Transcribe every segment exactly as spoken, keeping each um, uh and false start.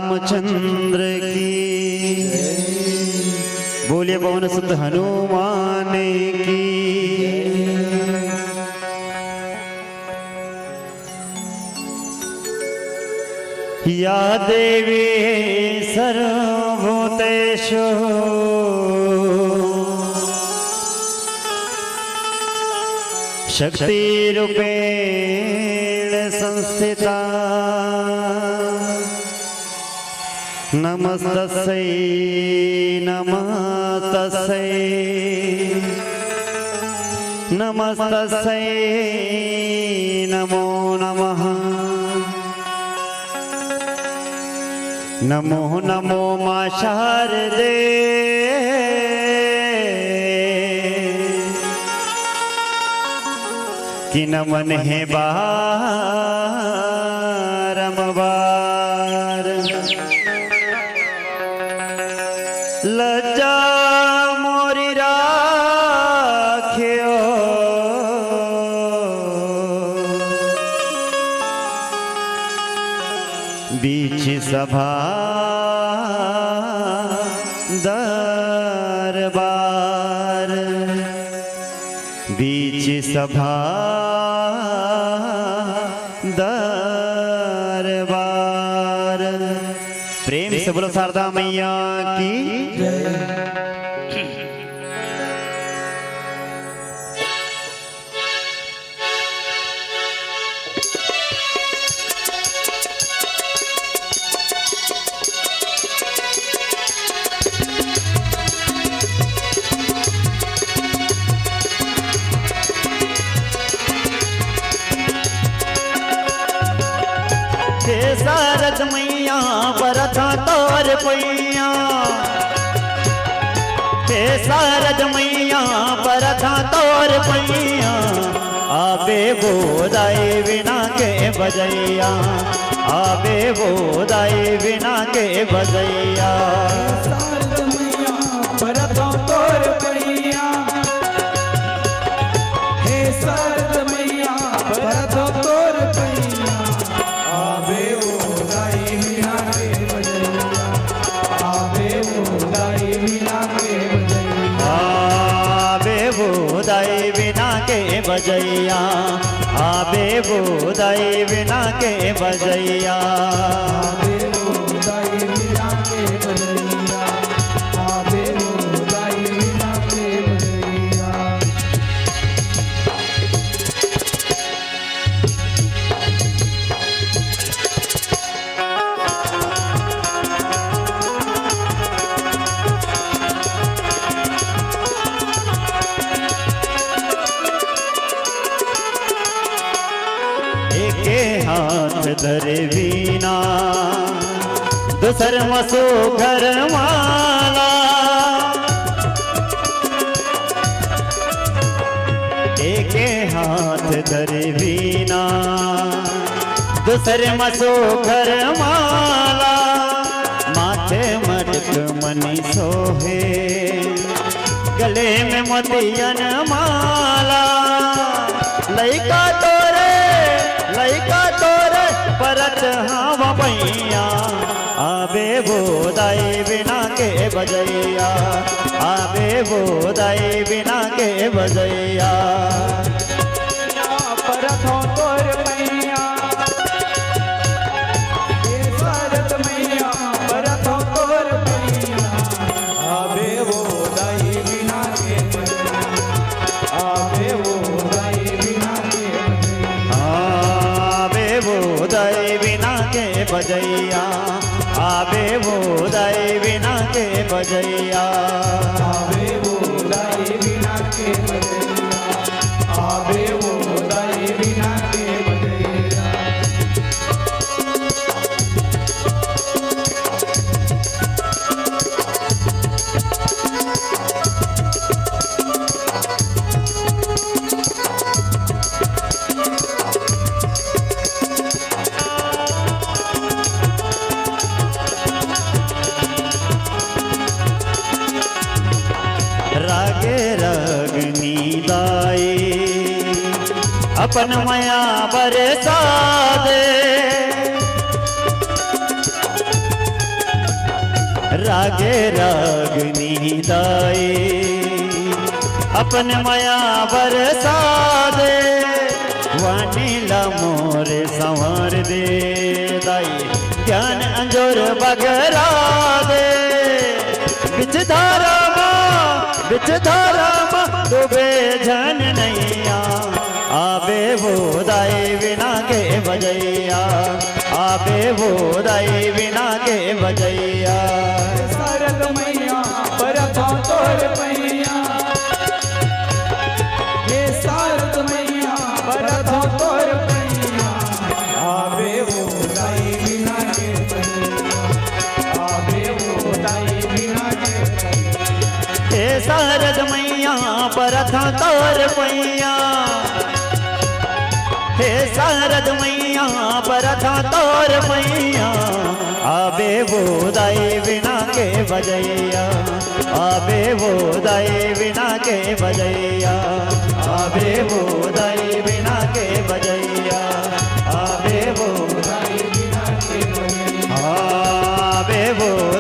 रामचंद्र की। बोलिए पवन सुत हनुमान की। या देवी सर्वभूतेषु शक्तिरूपेण संस्थिता। नमस्तस्यै, नमस्तस्यै, नमस्तस्यै, नमो नमः। नमो नमो माँ शारदे, कि नमन हे बारंबार। लज्जा मोरी राख्यो बीच सभा दरबार, बीच सभा दरबार। प्रेम से बोलो शारदा मैया की। हे शारद मैया परत हँव तोर पैया, हे शारद मैया परत हँव तोर पैया। आबे वो दाई वीणा के बजइया, आबे वो दाई वीणा के बजइया। शारद मैया परत हँव तोर पैया, हे शारद मैया परत हँव तोर पैया। आबे वो दाई वीणा के बजइया, आबे वो दाई वीणा के बजइया। आबे वो दाई वीणा के बजइया, आबे वो दाई वीणा के बजइया। आबे वो दाई वीणा के बजइया, आबे वो दाई वीणा के बजइया। एके हाथ धरे वीणा, दूसर म सुघर माला। एके हाथ धरे वीणा, दूसर म सुघर माला। माथे मटक मनी सोहे, गले में मोतियन माला। लइका तोरे, लइका तोरे परत हँव पैया। आबे वो दाई वीणा के बजइया, आबे वो दाई वीणा के बजइया। परत हँव तोर पैया, हे शारद मैया परत हँव तोर पैया। आबे वो दाई वीणा के बजइया, आबे वो दाई वीणा के बजइया। आबे वो दाई वीणा के बजइया, आबे वो दाई वीणा के बजइया। आबे वो दाई वीणा के बजइया, आबे वो दाई वीणा के बजइया। रागे रागनी दाई अपन मया बरसा दे। रागे रागनी दाई, अपन मया बरसा दे, वाणी ला मोर संवार दे दाई, ज्ञान अंजोर बगरा दे, बिच धारा मा, बिच धारा मा डूबे झन नैया, आबे वो दाई वीणा के बजैया, आबे वो दाई वीणा के बजैया। शारद मैया, परत हौं तोर पैया। हे शारद मैया, परत हौं तोर पैया। आबे वो दाई वीणा के बजैया। आबे वो दाई वीणा के बजैया। हे शारद मैया, परत हौं तोर पैया। हे शारद मैया, परत हौं तोर पैया। आबे वो दाई वीणा के बजैया, आबे वो दाई वीणा के बजैया, आबे वो दाई वीणा के बजैया, आबे वो दाई वीणा के बजैया, आबे वो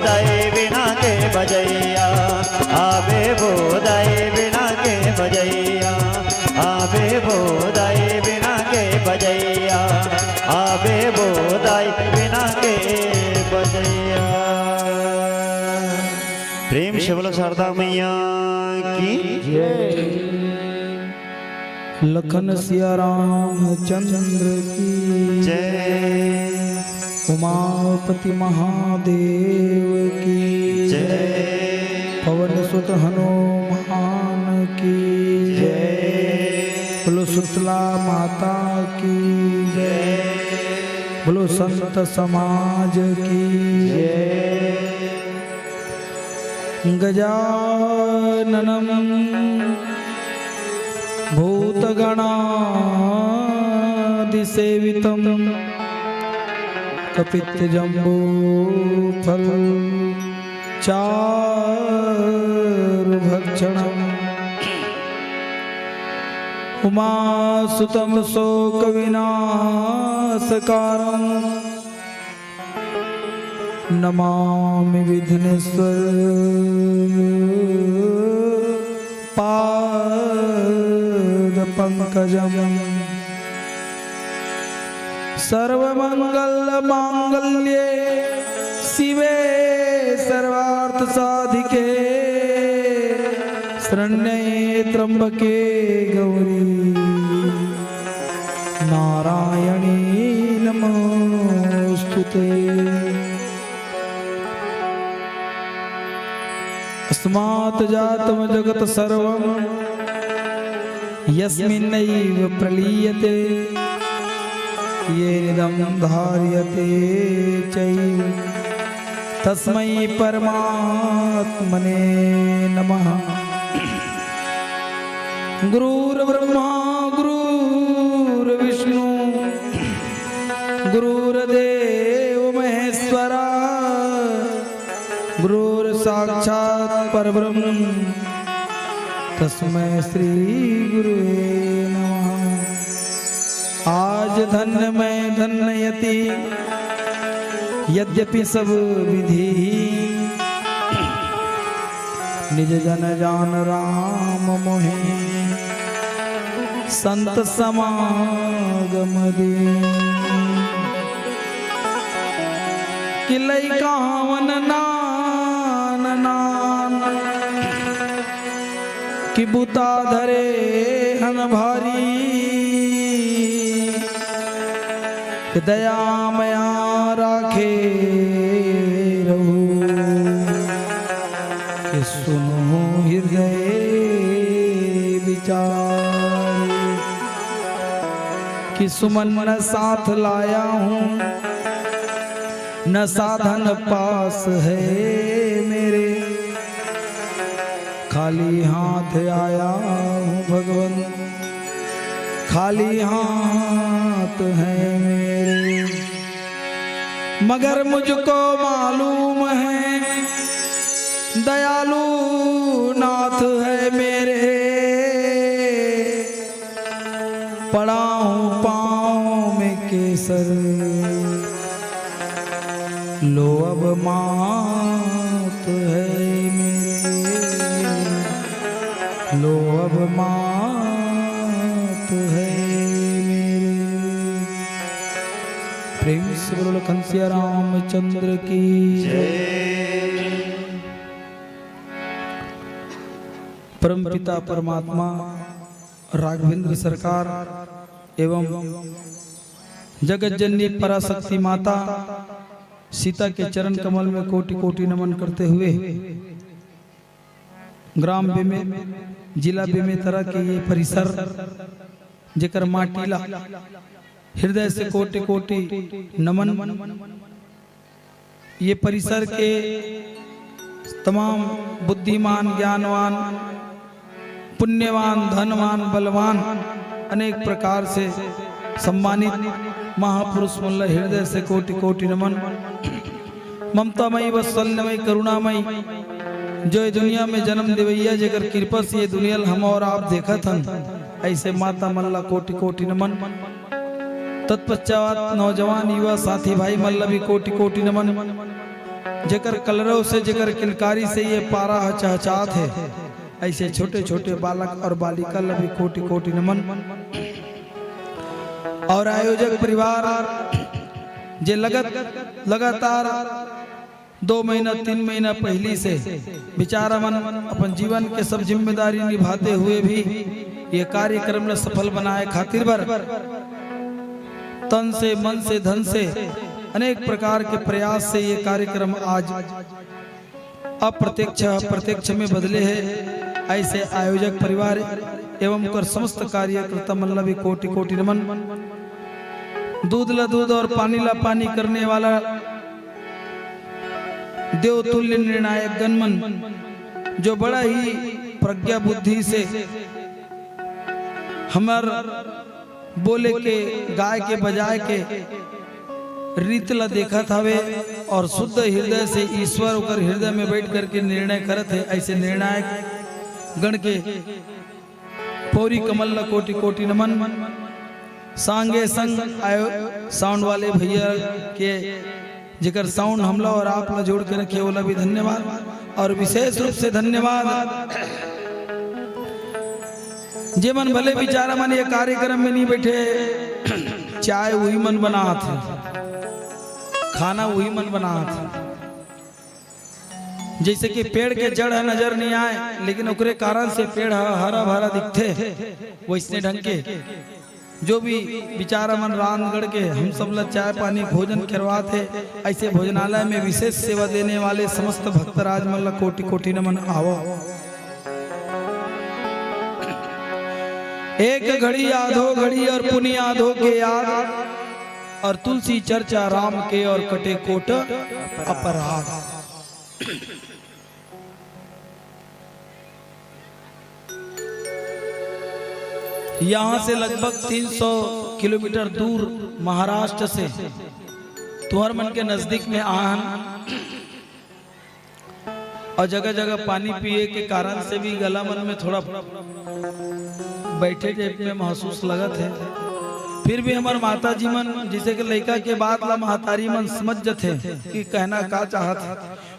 दाई वीणा के बजैया, आबे वो दाई वीणा के बजैया, आबे वो दाई वीणा के बजैया, आबे वो दाई वीणा के बजैया। प्रेम से बोलो शारदा मैया की। लखन सिया रामचंद्र की जय। उमापति महादेव की जय। पवन सुत हनुमान की जय। बोलो शीतला माता की जय। बोलो संत समाज की जय। गजाननं भूतगणादिसेवितं कपित्थजम्बूफलचारुभक्षणम् उमासुतं शोकविनाशकारम् नमामि विघ्नेश्वर पाद पंकजम। सर्वमंगल मांगल्ये शिवे सर्वार्थ साधिके शरण्ये त्र्यंबके गौरी नारायणी नमोस्तुते। अस्मात् जातं जगत् सर्वं यस्मिन्नैव प्रलीयते येनिदं धार्यते चैव तस्मै परमात्मने नमः। गुरुर्ब्रह्मा गुरुर्विष्णु गुरुर्देव महेश्वरा गुरुर्साक्षात् परब्रह्म तस्मै श्री गुरुवे नमः। आज धन्य मैं धन्य यति यद्यपि सब विधि निज जन जान राम मोहे संत समागम दीन। कि लइका हवन नान नान कि बुता धरे हन भारी कि दया मया राखे रहू कि सुनहु हृदय विचार। कि सुमन न साथ लाया हूँ न साधन पास है मेरे। खाली हाथ आया हूँ भगवंत खाली हाथ है मेरे। मगर मुझको मालूम है दयालु नाथ है मेरे। पड़ा हूँ पाँव में केसर लो अब माँ है मेरे, लो अब मात है मेरे। प्रेम से बोलो लखन सिया रामचंद्र की जय। परम पिता परमात्मा राघवेंद्र सरकार एवं जगत जननी पराशक्ति माता सीता के चरण कमल में कोटि कोटि नमन करते हुए ग्राम बेमे, जिला बेमेतरा के ये परिसर, जेकर माटी ला हृदय से कोटि कोटि नमन। ये परिसर के तमाम बुद्धिमान, ज्ञानवान, पुण्यवान, धनवान, बलवान, अनेक प्रकार से सम्मानित महापुरुष मन ला हृदय से कोटि कोटि नमन। ममतामयी, वात्सल्यमयी, करुणामयी, जो ये दुनिया में जन्म देवैया, जेकर कृपा से ये दुनिया ल हम और आप देखत हन, ऐसे माता मन ला कोटि कोटि नमन। तत्पश्चात नौजवान युवा साथी भाई मन ला भी कोटि कोटि नमन। जेकर कलरव से, जेकर किलकारी से ये पारा ह चहचहात हे, ऐसे छोटे छोटे बालक और बालिका ला भी कोटि कोटि नमन। और आयोजक परिवार, जे लगत लगातार दो महीना, तीन महीना पहिली से बिचारा मन अपन जीवन के सब जिम्मेदारी निभाते हुए भी ये कार्यक्रम ला सफल बनाए खातिर बर तन से, मन से, धन से, अनेक प्रकार के प्रयास से ये कार्यक्रम आज अप्रत्यक्ष प्रत्यक्ष में बदले हे। ऐसे आयोजक परिवार एवं ओकर समस्त कार्यकर्ता मन ला भी कोटि कोटि नमन। दूध ला दूध और पानी ला पानी करने वाला देवतुल्य निर्णायक गण मन, जो बड़ा ही प्रज्ञा बुद्धि से हमर बोले के, गाय के, बजाए के रीत ला देखत हवे और शुद्ध हृदय से ईश्वर ओकर हृदय में बैठ करके निर्णय करत हे। ऐसे निर्णायक गण के पौरी कमल ला कोटि कोटि नमन। संगे संग आयो साउंड वाले भैया के, जेकर साउंड हमला और आप ला जोड़ के रखे, ओला भी धन्यवाद। और विशेष रूप से धन्यवाद जेमन भले बिचारा मन ये कार्यक्रम में नहीं बैठे, चाय वही मन बनात हे, खाना वही मन बनात हे। जैसे कि पेड़ के जड़ ह नजर नहीं आए, लेकिन ओकरे कारण से पेड़ ह हरा भरा दिखथे, वैसने ढंग के जो भी बिचारा मन रांधगढ़ के हम सब ला चाय पानी भोजन करवात हे, ऐसे भोजनालय में विशेष सेवा देने वाले समस्त भक्तराज मन ला कोटि कोटि नमन। आवो एक घड़ी आधो घड़ी और पुनि आधो के याद, और तुलसी चर्चा राम के और कटे कोट अपराध। यहाँ से लगभग तीन सौ किलोमीटर दूर महाराष्ट्र से तुहर मन के नजदीक में आहन और जगह जगह पानी पिए के कारण से भी गला मन में थोड़ा बैठे टाइप में महसूस लगत हे। फिर भी हमर माता जी मन जैसे कि लइका के बात ला महतारी मन समझ जथे कि कहना का चाहत हे,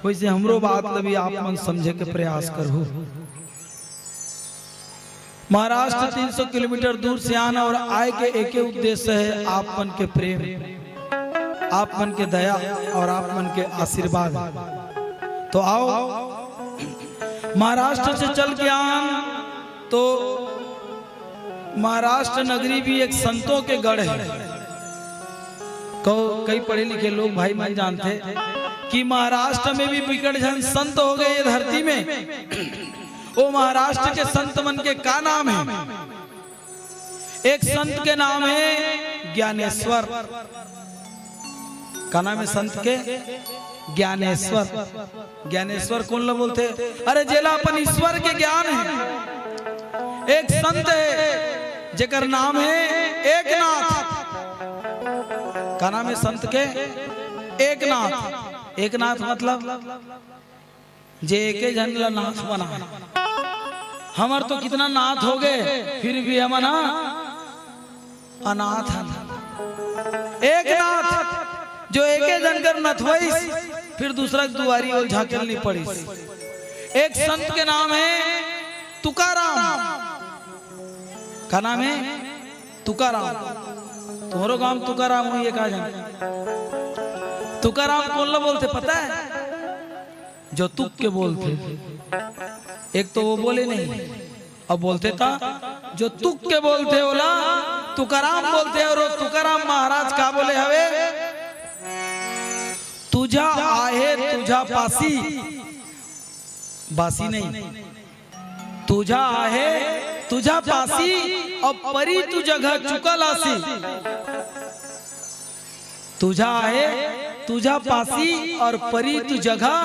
वैसे हमरो बात ला भी आप मन समझे के प्रयास करहु। महाराष्ट्र तीन सौ किलोमीटर दूर से आना और आए के एके उद्देश्य हे आप मन के प्रेम, आप मन के दया और आप मन के आशीर्वाद। तो आओ, महाराष्ट्र से चल के आन तो महाराष्ट्र नगरी भी एक संतों के गढ़ हे। कई पढ़े लिखे लोग भाई मन जानथे कि महाराष्ट्र में भी बिकट झन संत हो गए ये धरती में। ओ महाराष्ट्र के संत मन के का नाम हे? एक संत के नाम हे ज्ञानेश्वर। का नाम हे संत के? ज्ञानेश्वर। ज्ञानेश्वर कोन ला बोलथे? अरे, जेला अपन ईश्वर के ज्ञान हे। एक संत हे, जेकर नाम हे एकनाथ। का नाम हे संत के? एकनाथ। एकनाथ मतलब जे एके झन ला नाथ बना। हमर तो कितना नाथ हो गए, फिर भी हमन ह अनाथ हन। एकनाथ जो एके झन कर नथवइस, फिर दूसरा दुवारी ओला झांके ल नइ पड़िस। एक संत के नाम हे तुकाराम। का नाम हे? तुकाराम। तुम्हरो गांव म तुकाराम होही का जाने? तुकाराम कोन ल बोलथे पता हे? जो तुक के बोलथे। एक तो वो बोले नहीं, अउ बोलथे त जो तुक के बोलथे ओला तुकाराम बोलथे। अउ वो तुकाराम महाराज का बोले हवे? तुझा आहे तुझा पासी, बासी नहीं, तुझा आहे तुझा पासी, अउ परी तू जगह चुकल आसी। तुझा आहे तुझा पासी अउ परी तू जगह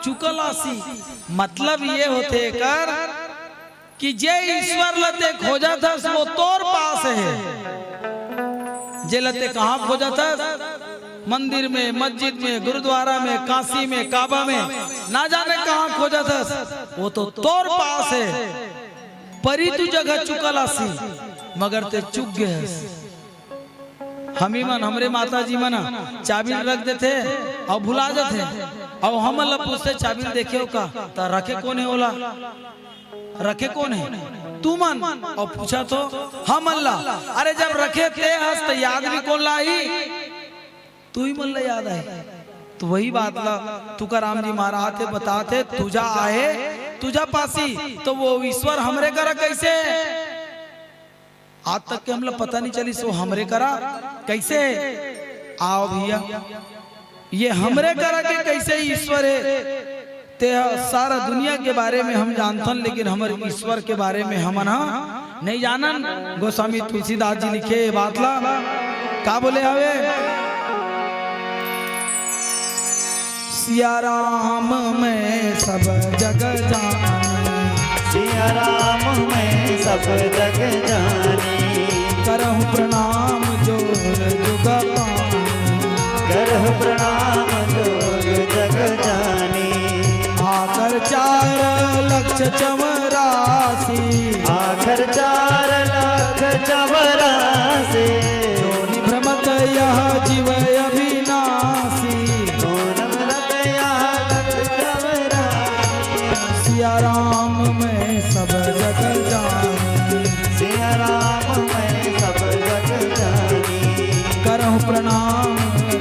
चुकल आसी। मतलब ये होथे एकर कि जे ईश्वर ल ते खोजत हस, वो तोर पास हे। जे ल ते कहाँ खोजत हस? मंदिर में, मस्जिद में, गुरुद्वारा में, काशी में, काबा में, ना जाने कहाँ खोजत हस, वो तो तोर पास हे। परी तू जगह चुकल आसी, मगर ते चुक गे हस। हमी मन, हमरे माता जी मन ह चाबी रख देथे अउ भुला जाथे, अउ हमन ल पूछथे, "चाबी देखे हो का?" त रखे कोन हे ओला? रखे कोन हे? तुमन। अउ पूछत हो हमन ला। अरे, जब रखे ते हस त याद भी कोन ला आही? तुही मन ला याद आही। तो वही बात ला तुकाराम जी महाराज हे बताथे, तुझा आहे तुझा पासी, तो वो ईश्वर हमरे करा कैसे? आज तक के हमला पता नहीं चलिस, वो हमरे करा कैसे? आओ भैया, ये हमरे करा के कैसे ईश्वर हे? ते ह सारा दुनिया के बारे में हम जानथन, लेकिन हमर ईश्वर के बारे में हमन ह नहीं जानन। गोस्वामी तुलसीदास जी लिखे ये बात ला, का बोले हवे? सिया राम मैं सब जग जानी। सिया राम मैं सब जग जानी। करहु प्रणाम जोर जुग पानी। करहु प्रणाम जोर जग जानी। आकर चार लख चौरासी। आखर चार लाख चौरासी। जो निभ्रमत यह जीव अविनाशी। जो निभ्रमत यह जीव अविनाशी। सिया राम मैं सब जग जानी। सिया राम मैं सब जग जानी। करहु प्रणाम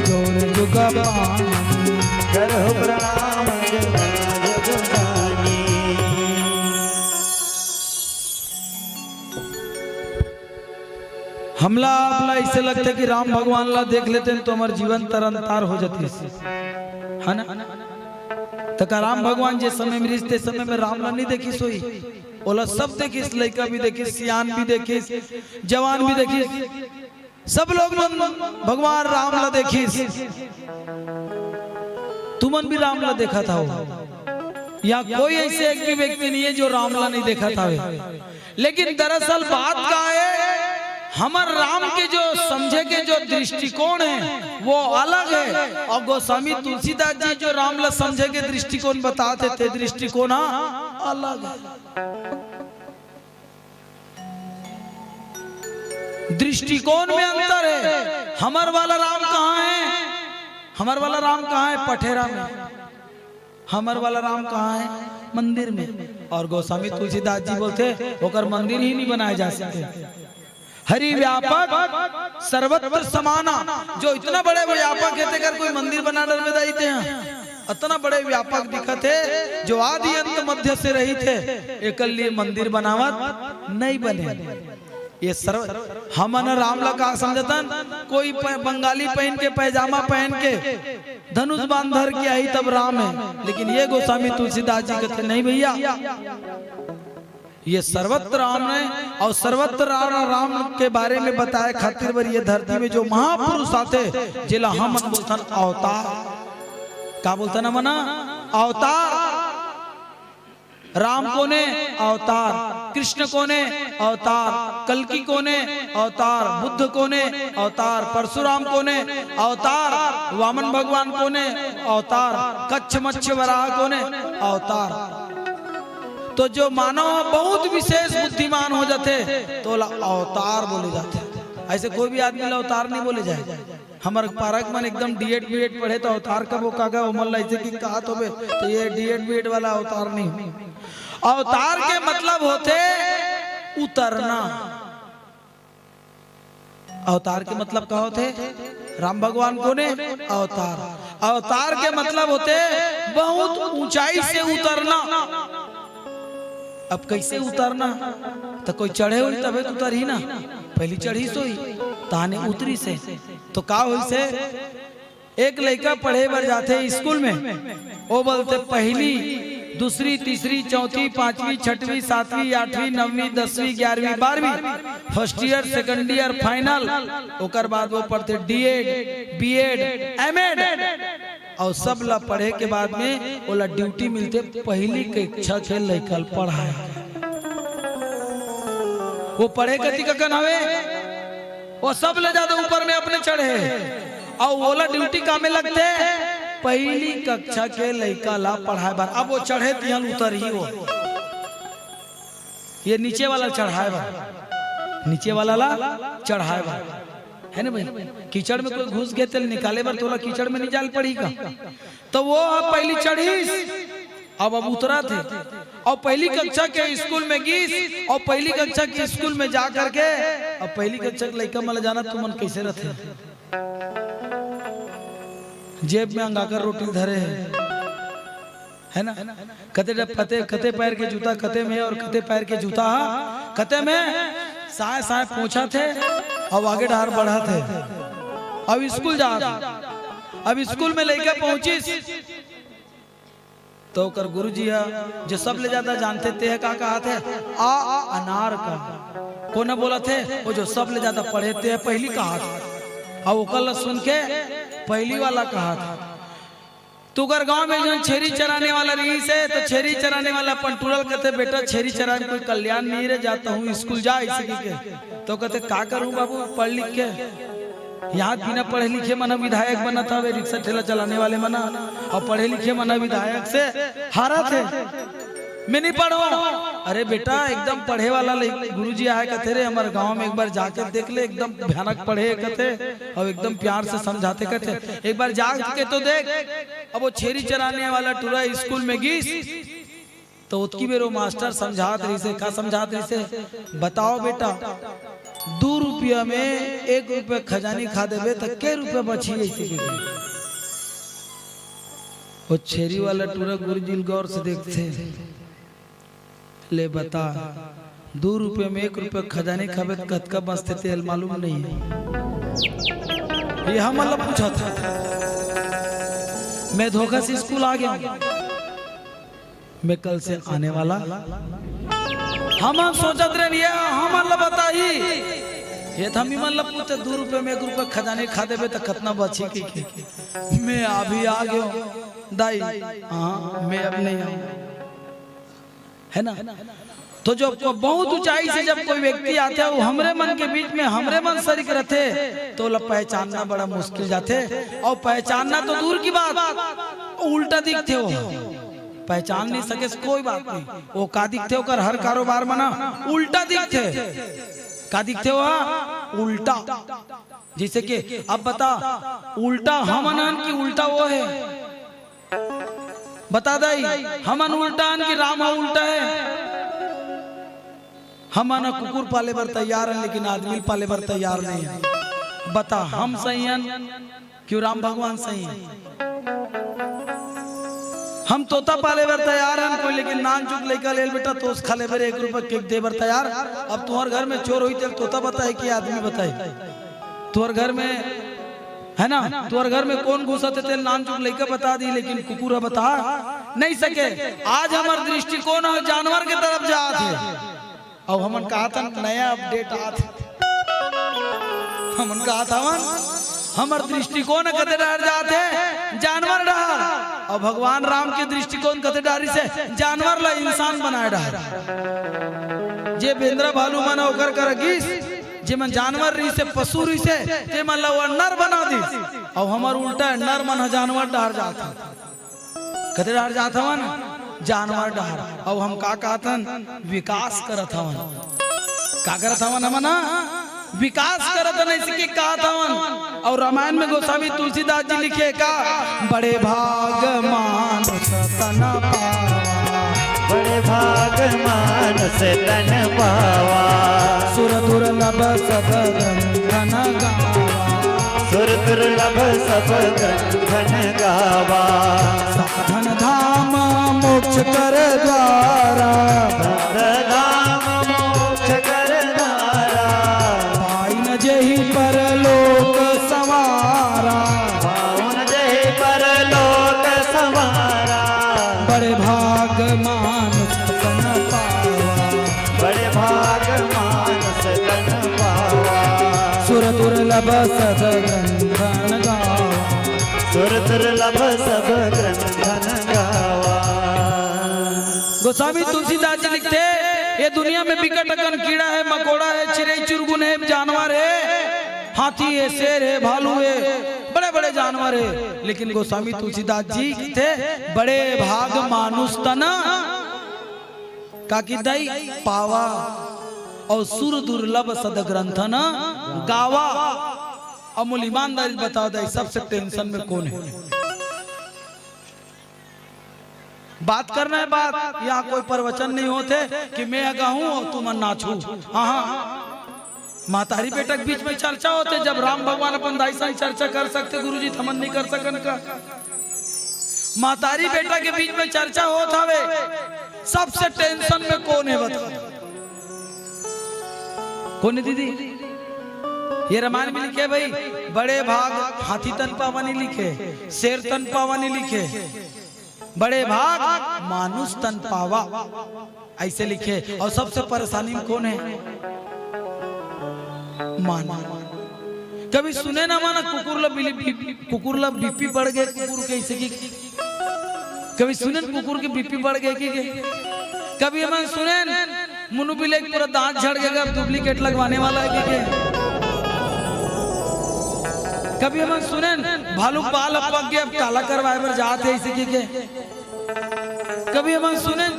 जोर जुग पानी। करहु प्रणाम जोर जुग पानी। हमला आपला ऐसे लगथे कि राम भगवान ला देख लेते तो हमर जीवन तरंतार हो जातिस, है ना? त का राम भगवान जे समय में रिहिस ते समय में राम ला नहीं देखिस होही? ओला सब देखिस, लइका भी देखिस, सियान भी देखिस, जवान भी देखिस। सब लोग मन भगवान राम ला देखिस। तुमन भी राम ला देखत हव। यहाँ कोई ऐसे एक भी व्यक्ति नहीं है जो राम ला नहीं देखत हवे। लेकिन दरअसल बात का है, हमर राम के जो समझे के जो दृष्टिकोण है, वो अलग है, और गोस्वामी तुलसीदास जी जो राम ला समझे के दृष्टिकोण बताथे, ते दृष्टिकोण ह अलग है। दृष्टिकोण में अंतर है। हमर वाला राम कहाँ है? हमर वाला राम कहाँ है? पठेरा में। हमर वाला राम कहाँ है? मंदिर में। और गोस्वामी तुलसीदास जी बोलथे, ओकर मंदिर ही नहीं बनाए जा सके। हरि व्यापक सर्वत्र समाना, जो इतना बड़े व्यापक है, तेकर कोई मंदिर बना डरबे दाई ते ह? अतना बड़े व्यापक दिखत हे, जो आदि अंत मध्य से रहित हे, एकर लिए मंदिर बनावत नहीं बने। ये सर्व, हमन राम ला का समझतन, कोई प-, बंगाली पहन के, पैजामा पहन के, धनुष बाण धर के आही तब राम है, लेकिन ये गोस्वामी तुलसीदास जी कहते नहीं भैया, ये सर्वत्र राम हे, अउ सर्वत्र राम, राम के बारे में बताए खातिर बर ये धरती में जो महापुरुष आथे, जेला हमन बोलथन अवतार। का बोलथन हमन? अवतार। राम कोने? अवतार। कृष्ण कोने? अवतार। कल्कि कोने? अवतार। बुद्ध कोने? अवतार। परशुराम कोने? अवतार। वामन भगवान कोने? अवतार। कच्छ मच्छ वराह कोने? अवतार। तो जो मानव बहुत विशेष बुद्धिमान हो जाथे, तो ओला अवतार बोले जाथे। ऐसे कोई भी आदमी ला अवतार नहीं बोले जाए, हमर पारक मन एकदम डीएड बीएड पढ़े, त अवतार कबो का गा, ओमन ला अइसे कि कहत होबे, त ये डीएड बीएड वाला अवतार नहीं। अवतार के मतलब होथे उतरना। अवतार के मतलब का होथे? राम भगवान कोने? अवतार। अवतार के मतलब होथे बहुत ऊंचाई से उतरना। अब कइसे उतरना? त कोई चढ़े होही तभे त उतरही ना, पहिली चढ़िस होही, ताने उतरिस हे। त का होइस हे? एक लइका पढ़े बर जाथे स्कूल में, ओ बोलथे पहिली, दूसरी, तीसरी, चौथी, पांचवी, छठवीं, सातवीं, आठवीं, नवीं, दसवीं, ग्यारहवीं, बारहवीं, first year, second year, final, ओकर बाद वो पढ़थे डीएड, बीएड, एमएड, अउ सब ला पढ़े के बाद में ओला ड्यूटी मिलथे पहिली कक्षा के लइका ल पढ़ाए। वो पढ़े कतिक अकन हवे, वो सब ले जादा ऊपर में अपने चढ़े हे, अउ ओला ड्यूटी कामे लगथे, पहिली कक्षा के लइका ला पढ़ाए बर। अब वो चढ़े तिहां उतरही वो, ये नीचे वाला चढ़ाए बर, नीचे वाला ला चढ़ाए बर, है ना भाई? कीचड़ में कोई घुस गे तेला निकाले बर तोला कीचड़ में नहीं जाए ल पड़ही का? त वो ह पहिली चढ़िस, अब, अब उतरत हे, अउ पहिली कक्षा के स्कूल में गिस, अउ पहिली कक्षा के स्कूल में जा करके, अब पहिली कक्षा के लइका मन ला जानत तुमन कइसे रथे, जेब में अंगाकर रोटी धरे हे, है ना? कते डब-, कते, कते पैर के जूता कते में हे अउ कते पैर के जूता ह कते में, साय साय पोंछत हे अउ आगे डहर बढ़त हे। अब स्कूल जात हे। अब स्कूल में लइका पहुंचिस, त ओकर गुरुजी ह, जो सब ले जादा जानथे, ते ह का कहत हे? आ, आ अनार का। कोन बोलत हे? वो जो सब ले जादा पढ़े, ते ह पहिली कहत हे। अउ ओकर ला सुन के पहिली वाला कहत हे। त ओकर गांव में एक झन छेरी चराने वाला रहिस हे, त छेरी चराने वाला अपन टूरा ल कथे, "बेटा, छेरी चराए में कोई कल्याण नहीं रे, जा तहूं स्कूल जा," अइसे कहिके। त कथे, "का करहूं बाबू, पढ़ लिख के?" इहां बिना पढ़े लिखे मन ह विधायक बनत हवे, रिक्शा ठेला चलाने वाले मन ह, अउ पढ़े लिखे मन ह विधायक से हारत हे। "मैं नहीं पढ़ंव।" "अरे बेटा, एकदम पढ़े वाला लइ-, गुरुजी आय कथे रे, हमर गांव में एक बार जाके देख ले, एकदम भयानक पढ़े हे कथे, अउ एकदम प्यार से समझाथे कथे, एक बार जाके तो देख।" अब वो छेरी चराने वाला टूरा स्कूल में गिस, त ओतकी बेर वो मास्टर समझात रहिस हे, का समझात रहिस हे? "बताओ बेटा, दू रुपया में एक रुपया खजानी खा देबे, त के रुपया बचही?" अइसे कहिके। वो छेरी वाला टूरा गुरुजी ल गौर से देखथे, "ले बता, दू रुपया में एक रुपया खजानी खाबे, त कतका बचथे, तेला मालूम नहीं हे?" ये हमन ला पूछत हे। मैं धोखा से स्कूल आ गेंव। मैं कल से आने वाला। हमन सोचत रहेन, ये हमन ला बताही। ये त हम इमन ला पूछते, "दू रुपया में एक रुपया खजानी खा देबे, त कतना बचही?" कहिके। मैं अभी आ गेंव, दाई। हाँ, मैं अब नहीं आऊँ। है ना? तो जो को-, बहुत ऊंचाई से जब कोई व्यक्ति आथे, वो हमरे मन के बीच में, हमरे मन सरीक रथे, त ओला पहचानना बड़ा मुश्किल जाथे। अउ पहचानना तो दूर की बात, उल्टा दिखथे वो। पहचान नहीं सके से कोई बात नहीं। वो का दिखथे, ओकर हर कारोबार मन ह उल्टा दिखथे। का दिखथे वो? उल्टा। जइसे कि अब बता, उल्टा हमन हन कि उल्टा वो हे? बता दाई, हमन उल्टा हन कि राम ह उल्टा हे? हमन ह कुकुर पाले बर तैयार हन, लेकिन आदमी ल पाले बर तैयार नहीं हन। बता, हम सही हन कि राम भगवान सही हे? हम तोता पाले बर तैयार हन कोई, लेकिन नानचुक लइका ले ल बेटा, तोस खा लेबे रे, एक रुपया केक दे बर तैयार। अब तुंहर घर में चोर होही, तेला तोता बताही कि आदमी बताही? तुंहर घर में, है ना, तुंहर घर में कोन घुसत हे, तेला नानचुक लइका बता दिही, लेकिन कुकुर ह बता नहीं सके। आज हमर दृष्टिकोण ह जानवर के तरफ जात हे। अउ हमन कहत हन, नया अपडेट आत हे। हमन कहत हवन, हमर दृष्टिकोण कते डहर जात हे? जानवर डहर। अउ भगवान राम के दृष्टिकोण कते डहर से? जानवर ला इंसान बनाए डहर। जे बेंदरा भालू मन ओकर करा गिस, जेमन जानवर रहिसे, पशु रहिसे, तेमन ला वो नर बना दिस। अउ हमर उल्टा हे, नर मन ह जानवर डहर जात हे। कते डहर जात हवन? जानवर डहर। अउ हम का कहत हन? विकास करत हवन। का करत हवन हमन ह? विकास करत नहीं सके कहत हवन। अउ रामायण में गोस्वामी तुलसीदास जी लिखे का, बड़े भाग मानुष तन पावा। बड़े भाग मानुष तन पावा। सुर दुर्लभ सब ग्रंथन गावा। सुर दुर्लभ सब ग्रंथन गावा। साधन धाम मोक्ष कर द्वारा। साधन धाम मोक्ष कर द्वारा। पाइन जेहि परलोक संवारा। पाउन जेहि परलोक संवारा। बड़े भाग मानुष तन पावा। बड़े भाग मानुष तन पावा। सुर दुर्लभ सद ग्रंथन गावा। सुर दुर्लभ सब ग्रंथन गावा। गोस्वामी तुलसीदास जी लिखथे, ये दुनिया में बिकट अकन कीड़ा हे, मकोड़ा हे, चिरई चुरगुन हे, जानवर हे, हाथी हे, शेर हे, भालू हे, बड़े-बड़े जानवर हे, लेकिन गोस्वामी तुलसीदास जी लिखथे, बड़े भाग मानुष तन का कि दई पावा अउ सुर दुर्लभ सद ग्रंथन गावा। अब मोला ईमानदारी बता दे, सबसे टेंशन में कौन हे? बात करना हे बात, यहाँ कोई प्रवचन नहीं होथे कि मैं गाहूँ अउ तुमन नाचहू। हाँ, हाँ। महतारी बेटा के बीच में चर्चा होथे, जब राम भगवान अपन दाई संग चर्चा कर सकथे, गुरुजी त हमन नहीं कर सकन का? महतारी बेटा के बीच में चर्चा होत हवे, सबसे टेंशन में कौन हे बता? कौन हे दीदी? ये रामायण में लिखे भाई, बड़े भाग हाथी तन पावा नहीं लिखे, शेर तन पावा नहीं लिखे, बड़े भाग मानुष तन पावा, ऐसे लिखे। अउ सबसे परेशानी में कौन हे? मानव। कभी सुनेन हमन कुकुर ला बिली-, बी-, कुकुर ला बीपी बढ़ गे, कुकुर के ऐसे कि कभी सुनेन कुकुर के बीपी बढ़ गे कि, कि? कभी हमन सुनेन मुन्नू बिलाई के पूरा दांत झड़ गे, अब डुप्लीकेट लगवाने वाला हे कि, कि? कभी हमन सुनेन भालू के बाल अब पक गे, अब काला करवाए बर जात हे, ऐसे कि, कि? कभी हमन सुनेन,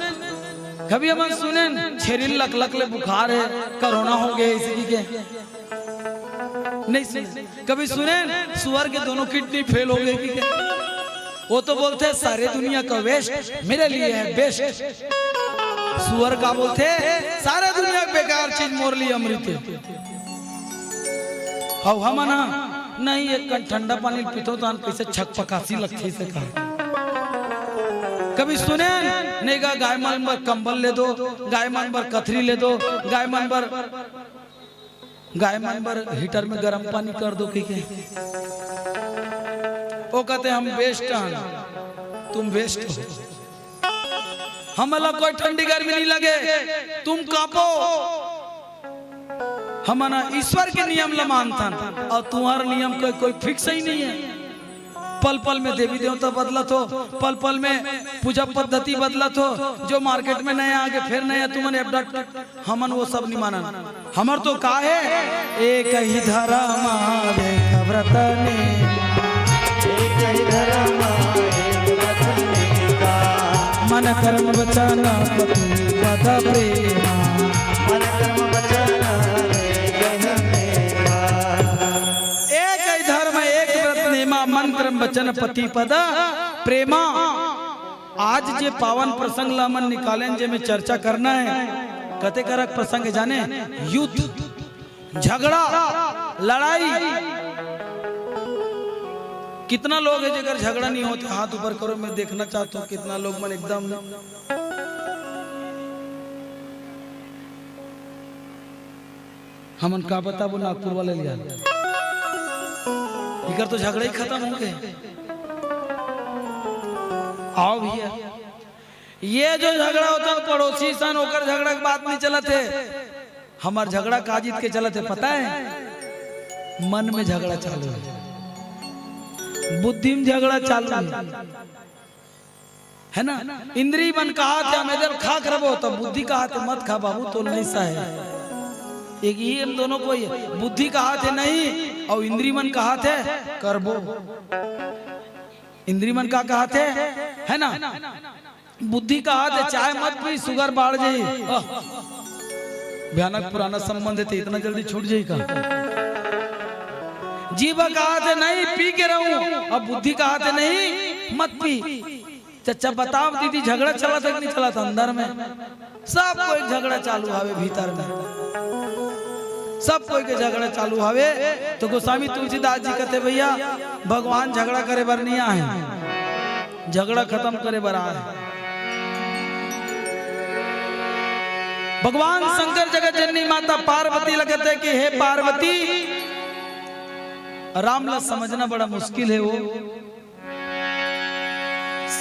कभी हमन सुनेन छेरी ल लकलक ले बुखार हे, कोरोना हो गे, ऐसे कि, कि? नहीं सुनेन। कभी सुनेन सुअर के दोनों किडनी फेल हो गे कि, कि? वो तो बोलथे, "सारे दुनिया का वेस्ट मेरे लिए है बेस्ट।" सुअर का बोलथे, "सारे दुनिया के बेकार चीज मोर लिए अमृत हे।" अउ हमन ह, "नहीं, एक कन ठंडा पानी ल पीथों, तहान कैसे छकपकासी लगथे," से कहा। कभी सुनेन, "नहीं गा, गाय मन बर कंबल ले दो, गाय मन बर कथरी ले दो, गाय मन बर, गाय मन बर हीटर में गरम पानी कर दो," कहिके। वो कहते, "हम बेस्ट हन, तुम वेस्ट हो।" हमन ला कोई ठंडी गर्मी नहीं लगे, तुम कांपो। हमन ह ईश्वर के नियम ला मानथन, अउ तुम्हार नियम कोई, कोई फिक्स ही नहीं हे। पल पल में देवी देवता बदलत हो, पल पल में पूजा पद्धति बदलत हो, जो मार्केट में नया आगे फिर नया तुमन अपडेट, हमन वो सब नहीं मानन। हमर तो का हे, एक ही धरम, एक व्रत ने। एक ही धरम, एक व्रत ने का। मन कर्म वचन पति पद प्रेमा। मन कर्म वचन एक ही धरम, एक व्रत नेमा, मन कर्म वचन पति पद प्रेमा। आज जे पावन प्रसंग ला हमन निकालेन, जेमे चर्चा करना हे, कते करक प्रसंग हे जाने, युद्ध, झगड़ा, लड़ाई। कितना लोग हे जेकर झगड़ा नहीं होथे, हाथ ऊपर करो, मैं देखना चाहता हूँ कितना लोग मन एकदम। हमन का बताबो नागपुर वाले ल यार, इकर तो झगड़ा ही खतम हो गे। आओ भैया, ये जो झगड़ा होथे पड़ोसी सन, ओकर झगड़ा के बात नहीं चलत हे। हमर झगड़ा का जीत के चलत हे पता हे? मन में झगड़ा चालू हे, बुद्धि में झगड़ा चालू हे। हे ना? इंद्री मन कहाथे, "हम एदे ल खा करबो," त बुद्धि कहाथे, "मत खा बाबू, तोल नहीं सहे।" एक ही हम दोनों को ही बुद्धि कहाथे, "नहीं," अउ इंद्री मन कहाथे, "करबो।" इंद्री मन का कहाथे, हे ना? बुद्धि कहाथे, "चाय मत पी, शुगर बढ़ जाही।" भयानक पुराना संबंध हे, त इतना जल्दी छूट जाही का? जीभ कहाथे नहीं पी के रहूं, अब बुद्धि कहाथे नहीं मत पी। चचा बताव दीदी, झगड़ा चलत हे कि नहीं चलत अंदर में? सब कोई झगड़ा चालू हवे भीतर में, सब कोई के झगड़ा चालू हवे। तो गोस्वामी तुलसीदास जी कथे, भैया, भगवान झगड़ा करे बर नहीं आए, झगड़ा खत्म करे बर आए। भगवान शंकर जगत जननी माता पार्वती ल कथे कि हे पार्वती, राम ला समझना बड़ा मुश्किल हे। वो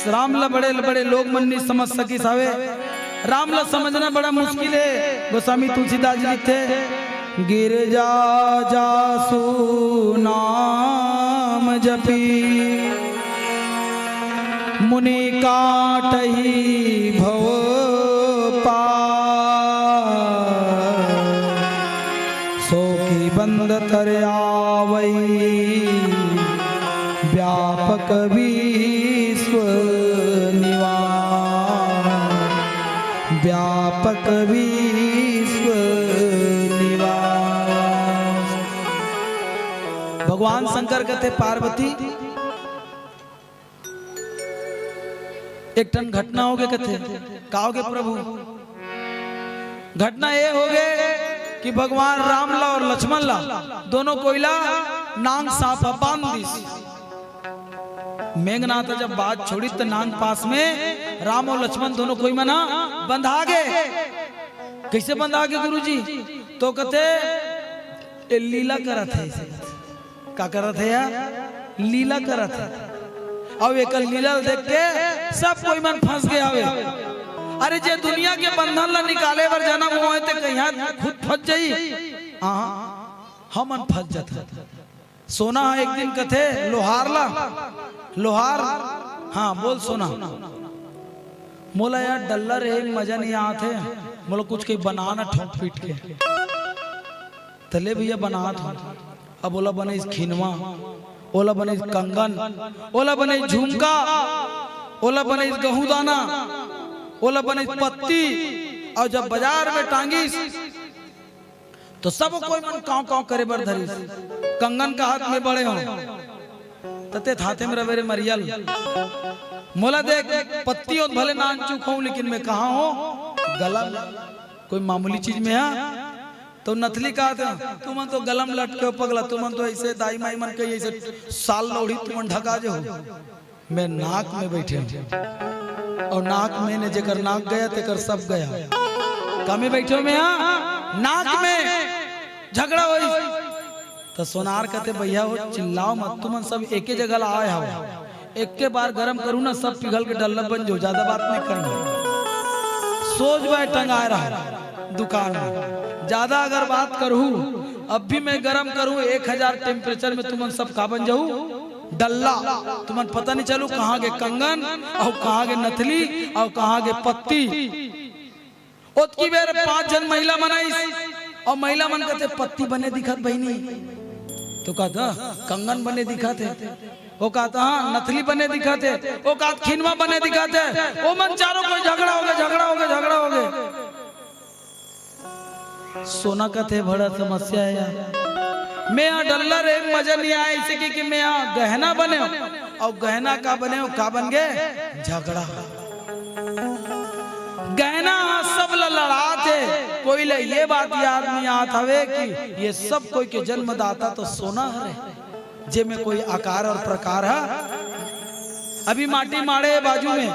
राम ला बड़े बड़े लोग मन नहीं समझ सकिस हवे। राम ला समझना बड़ा मुश्किल हे। गोस्वामी तुलसीदास जी लिखथे, गिरजा जासु नाम जपी, मुनि काटही भव पार। सो की बंद तर आवई व्यापक विश्व निवास, व्यापक विश्व निवास। भगवान शंकर कथे, पार्वती, एक ठन घटना होगे कथे। का होगे प्रभु? घटना ये होगे कि भगवान राम ला और लक्ष्मण ला, दोनों कोई ला नांग सांप ह बांध दिस। मेघनाथ जब बात छोड़ी त नांग पास में राम और लक्ष्मण दोनों कोई मन ह बंधा गे। कैसे बंधा गे गुरुजी? तो कथे, ए लीला करत हे। का करत हे यार? लीला करत हे। अउ एकर लीला ल देख के सब कोई मन फंस गे हवे। अरे, जे दुनिया के बंधन ला निकाले बर जनम होए ते कहिया खुद फंस जाई? हाँ, हमन फंस जाथन। सोना ह एक दिन कथे लोहार ला, लोहार, हाँ बोल सोना, मोला यार डल्ला रहे मजा नहीं आत हे, मोला कुछ कहीं बना ना ठोक पीट के। त ले भैया बनात हो। अब ओला बनइस खिनवा, ओला बनइस कंगन, ओला बनइस झुमका, ओला बनइस गहूं दाना, ओला बनइस पत्ती। अउ जब बाजार में टांगिस त सब कोई मन कांव कांव करे बर धरिस। कंगन कहत में बड़े हो, त ते हाथे में रबे रे मरियल। मोला देख, पत्ती हो भले नान चुक हो, लेकिन मैं कहा हो गला में, कोई मामूली चीज में हा। तो नथली कहत हे, तुमन तो गला में लटके हो पगला, तुमन तो ऐसे दाई माई मन कही ऐसे साल लौड़ी तुमन ढका जे हो। मैं नाक में बैठे हूँ, अउ नाक में ने जेकर नाक गया तेकर सब गया। का में बैठे हो मैं हा? नाक में। झगड़ा होइस। त सोनार कथे, भैया हो चिल्लाव मत, तुमन सब एके जगह ला आए हव, एके बार गरम करू ना, सब पिघल के डल्ला बन जाहू, ज्यादा बात नहीं करना। सोच बाय टंगाए रहा दुकान में, ज्यादा अगर बात करहू, अब भी मैं गरम करूँ एक हजार temperature में, तुमन सब का बन जाहू? डल्ला। तुमन पता नहीं चलू कहाँ गे कंगन, अउ कहाँ गे नथली, अउ कहाँ गे पत्ती। ओतकी बेर पांच झन महिला मन आइस, अउ महिला मन कथे, "पत्ती बने दिखत बहिनी।" तो कहत, "हाँ, कंगन बने दिखत हे।" ओ कहत, "हाँ, नथली बने दिखत हे।" ओ कहत, "खिनवा बने दिखत हे।" ओ मन चारों कोई झगड़ा होगे, झगड़ा होगे, झगड़ा होगे। सोना कथे, "बड़ा समस्या हे यार, मैं हा डल्ला रहे, मजा नहीं आए, ऐसे कि, कि मैं हा गहना बने हो, अउ गहना का बने हो, का बन गे? झगड़ा।" गहना ह सब ल लड़ात हे, कोई ल ये बात याद नहीं आत हवे कि ये सब कोई के जन्मदाता तो सोना हरे, जेमे कोई आकार अउ प्रकार ह। अभी माटी माढ़े हे बाजू में,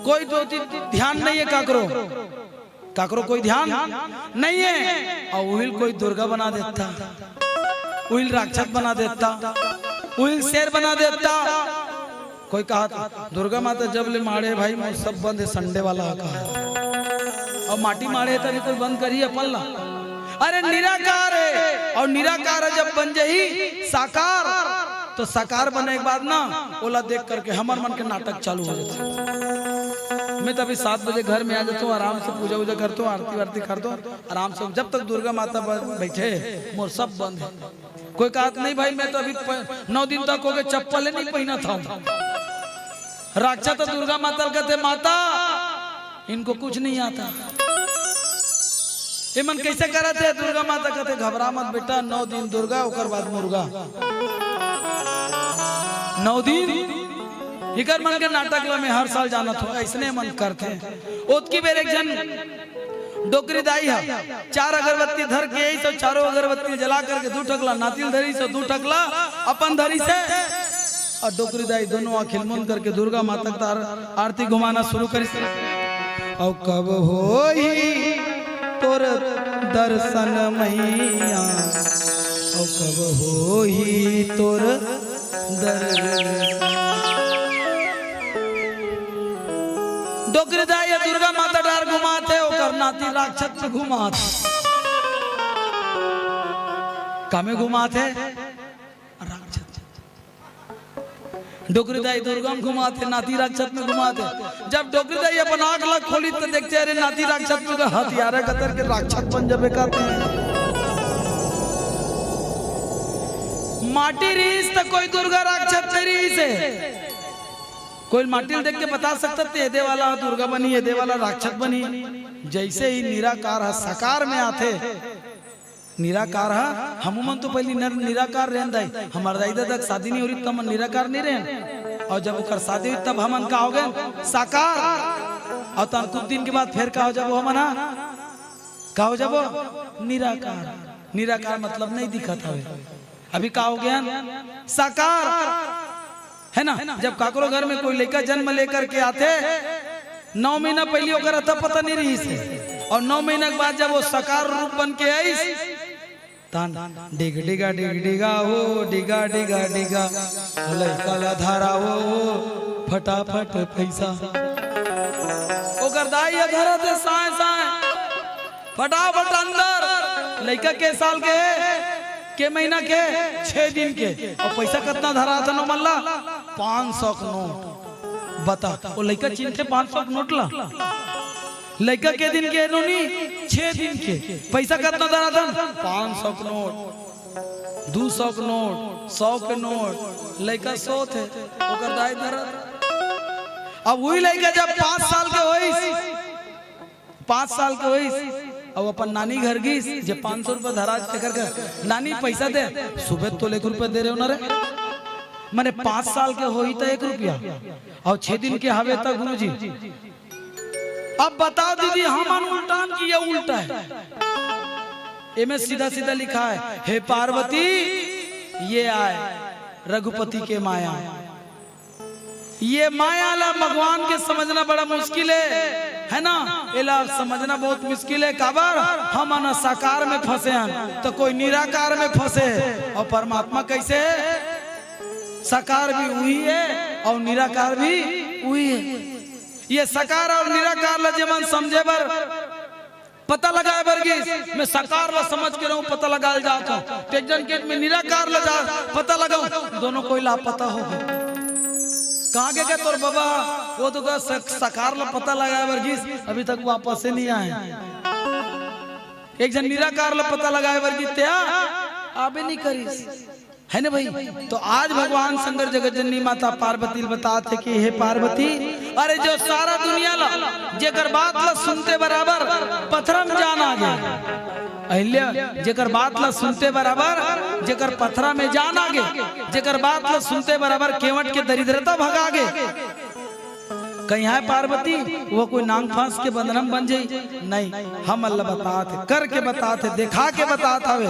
कोई दो तीन ध्यान नहीं हे काकरो, काकरो कोई ध्यान नहीं हे, अउ उहिल कोई दुर्गा बना देता, उहिल राक्षस बना देता, उहिल शेर बना देता। कोई कहत, "दुर्गा माता जब ले माढ़े भाई, मोर सब बंद हे, Sunday वाला ह," कहा। अउ माटी माढ़े हे, तभी कोई बंद करही अपन ला? अरे निराकार हे, अउ निराकार ह जब बन जाही साकार, त साकार बने के बाद ना, ओला देख करके हमर मन के नाटक चालू हो जाथे। मैं त अभी सात बजे घर में आ जाता हूँ, आराम से पूजा वूजा करता हूँ, आरती वारती करता हूँ, आराम से। जब तक दुर्गा माता ब-, बैठे, मोर सब बंद हे। कोई कहत, "नहीं भाई, मैं तो अभी प-, नौ दिन तक हो गए, चप्पल ही नहीं पहना था।" राक्षस तो दुर्गा माता ल कहते, "माता, इनको कुछ नहीं आता।" एमन कइसे करत हे? दुर्गा माता कथे, "घबरा मत बेटा, नौ दिन दुर्गा, ओकर बाद मुर्गा।" नौ दिन इकर मन के नाटक ला मैं हर साल जानत हों, अइसने मन करथे। ओतकी बेर एक झन डोकरी दाई ह चार अगरबत्ती धर के आइस अउ चारों अगरबत्ती जला करके दू ठकला नातिल धरिस अउ दू ठकला अपन धरिस हे। अउ डोकरी दाई दोनों आँखी ल मुंद करके दुर्गा माता के तार आरती घुमाना शुरू करिस। अउ कब होही तोर दर्शन मैया, अउ कब होही तोर दर्शन। डोकरी दाई ह दुर्गा माता डार घुमात हे, ओकर नाती राक्षस में घुमात हे। कामे घुमात हे? राक्षस। डोकरी दाई दुर्गा में घुमात हे, नाती राक्षस में घुमात हे। जब डोकरी दाई अपन आँख ला खोलिस त देखथे, अरे नाती राक्षस में हथियार कतर के राक्षस बन जाबे का तैं। माटी रिहिस त कोई दुर्गा राक्षस नइ रिहिस हे। कोई माटी ल देख के बता सकत हे, एदे वाला दुर्गा बनही, एदे वाला राक्षस बनही। जइसे ही निराकार ह साकार में आथे, निराकार ह, हमू मन तो पहिली नर-, निराकार रहेन दाई, हमर दाई ददा के शादी नइ होई रिहिस त हमन निराकार नइ रहेन। अउ जब ओकर शादी होइस तब हमन का हो गेन? साकार। अउ तहन कुछ दिन के बाद फेर का हो जाबो हमन ह? का हो जाबो? निराकार। निराकार मतलब नइ दिखत हवे। अभी का हो गेन? साकार। हे ना? जब काकरो घर में कोई लइका जन्म लेकर के आथे, नौ महीना पहिली ओकर अता पता नइ रिहिस हे, अउ नौ महीना के बाद जब वो साकार रूप बन के आइस, तहन डिग डिगा डिग डिगा हो, डिगा डिगा डिगा, लइका ला धरा हो, फटाफट पैसा। ओकर दाई ह धरत हे साँय साँय, फटाफट अंदर। लइका के साल के हे? के महीना के? छह दिन के। अउ पैसा कतना धराथन ओमन ला? पाँच सौ के नोट। बता, वो लइका चिन्हथे पाँच सौ के नोट ला? लइका के दिन के हे नोनी? छह दिन के। पैसा कतना धराथन? पाँच सौ के नोट, दू सौ के नोट, सौ के नोट। लइका सोत हे, ओकर दाई धरत। अब उही लइका जब पाँच साल के होइस, पाँच साल के होइस, अउ अपन नानी घर गिस, जे पाँच सौ रुपया धरा, तेकर घर, "नानी, पैसा दे।" "सुबह तो एक रुपया दे रहे हो ना रे।" "मने पाँच साल के होही त एक रुपया, अउ छह दिन के हवे त गुरुजी।" अब बताओ दीदी, हमन उल्टा हन कि ये उल्टा हे? एमे सीधा सीधा लिखा हे, "हे पार्वती, ये आय रघुपति के माया।" ये माया ला भगवान के समझना बड़ा मुश्किल हे, हे ना? एला समझना बहुत मुश्किल हे। काबर? हमन साकार में फंसे हन, त कोई निराकार में फंसे हे। अउ परमात्मा कइसे हे? साकार भी उही हे अउ निराकार भी उही हे। ये साकार अउ निराकार ला जेमन समझे बर पता लगाए बर गिस, मैं साकार ला समझ के रहूं, पता लगाए ल जात हों। त एक झन के मैं निराकार ला जा, पता लगाऊं, दोनों कोई लापता हो गे। कहाँ गे का तोर बबा? वो तो का स-, साकार ला पता लगाए बर गिस, अभी तक वापस ही नहीं आए। एक झन निराकार ला पता लगाए बर गिस, ते आ, आबे नहीं करिस। हे ना भई? त आज भगवान शंकर जगत जननी माता पार्वती ल बतात हे कि हे पार्वती, अरे जो सारा दुनिया ला, जेकर बात ला सुनते बराबर पथरा में जान आ गे। अहिल्या, जेकर बात ला सुनते बराबर, जेकर पथरा में जान आ गे, जेकर बात ला सुनते बराबर केवट के दरिद्रता भगा गे। कहीं हे पार्वती, वो कोई नांग फांस के बंधना में बंध जाही? नहीं, हमन ला बतात हे, करके बतात हे, देखा के बतात हवे,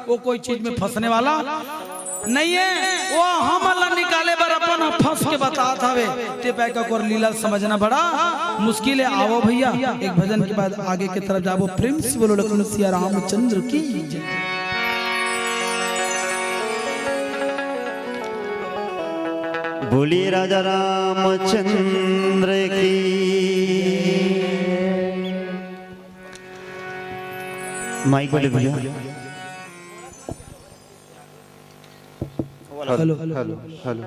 वो कोई चीज में फंसने वाला नहीं हे। वो हमन ला निकाले बर अपन फंस के बतात हवे। ते पाय का ओकर लीला समझना बड़ा मुश्किल हे। आवो भैया, एक भजन के बाद आगे के तरफ जाबो। प्रेम से बोलो लखन सिया रामचंद्र की जय। बोलिए राजा रामचंद्र की। माइक वाले भैया। Hello, hello, hello.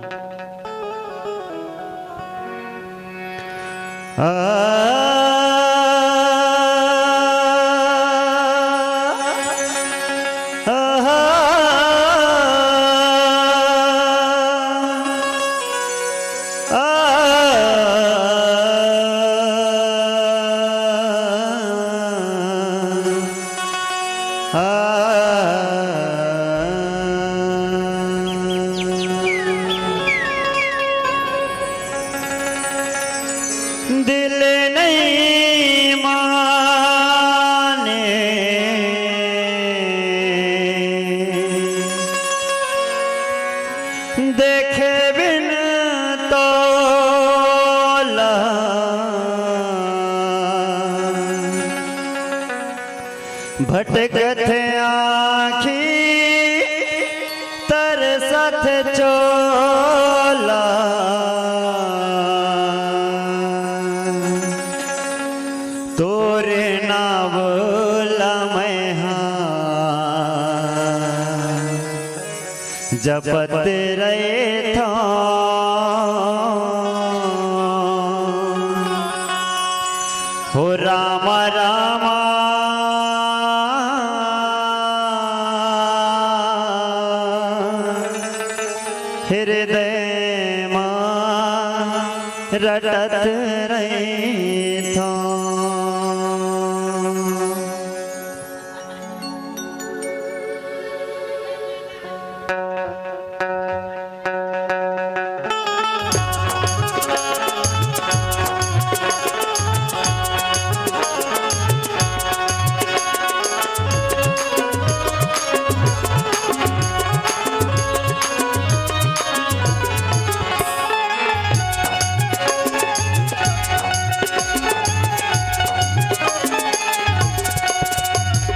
भटकत आँखी तरसत चोला, तोरे नाव ला मैं हा जपत रहिथौं। हो राम राम हृदय मा रटत रहिथौं।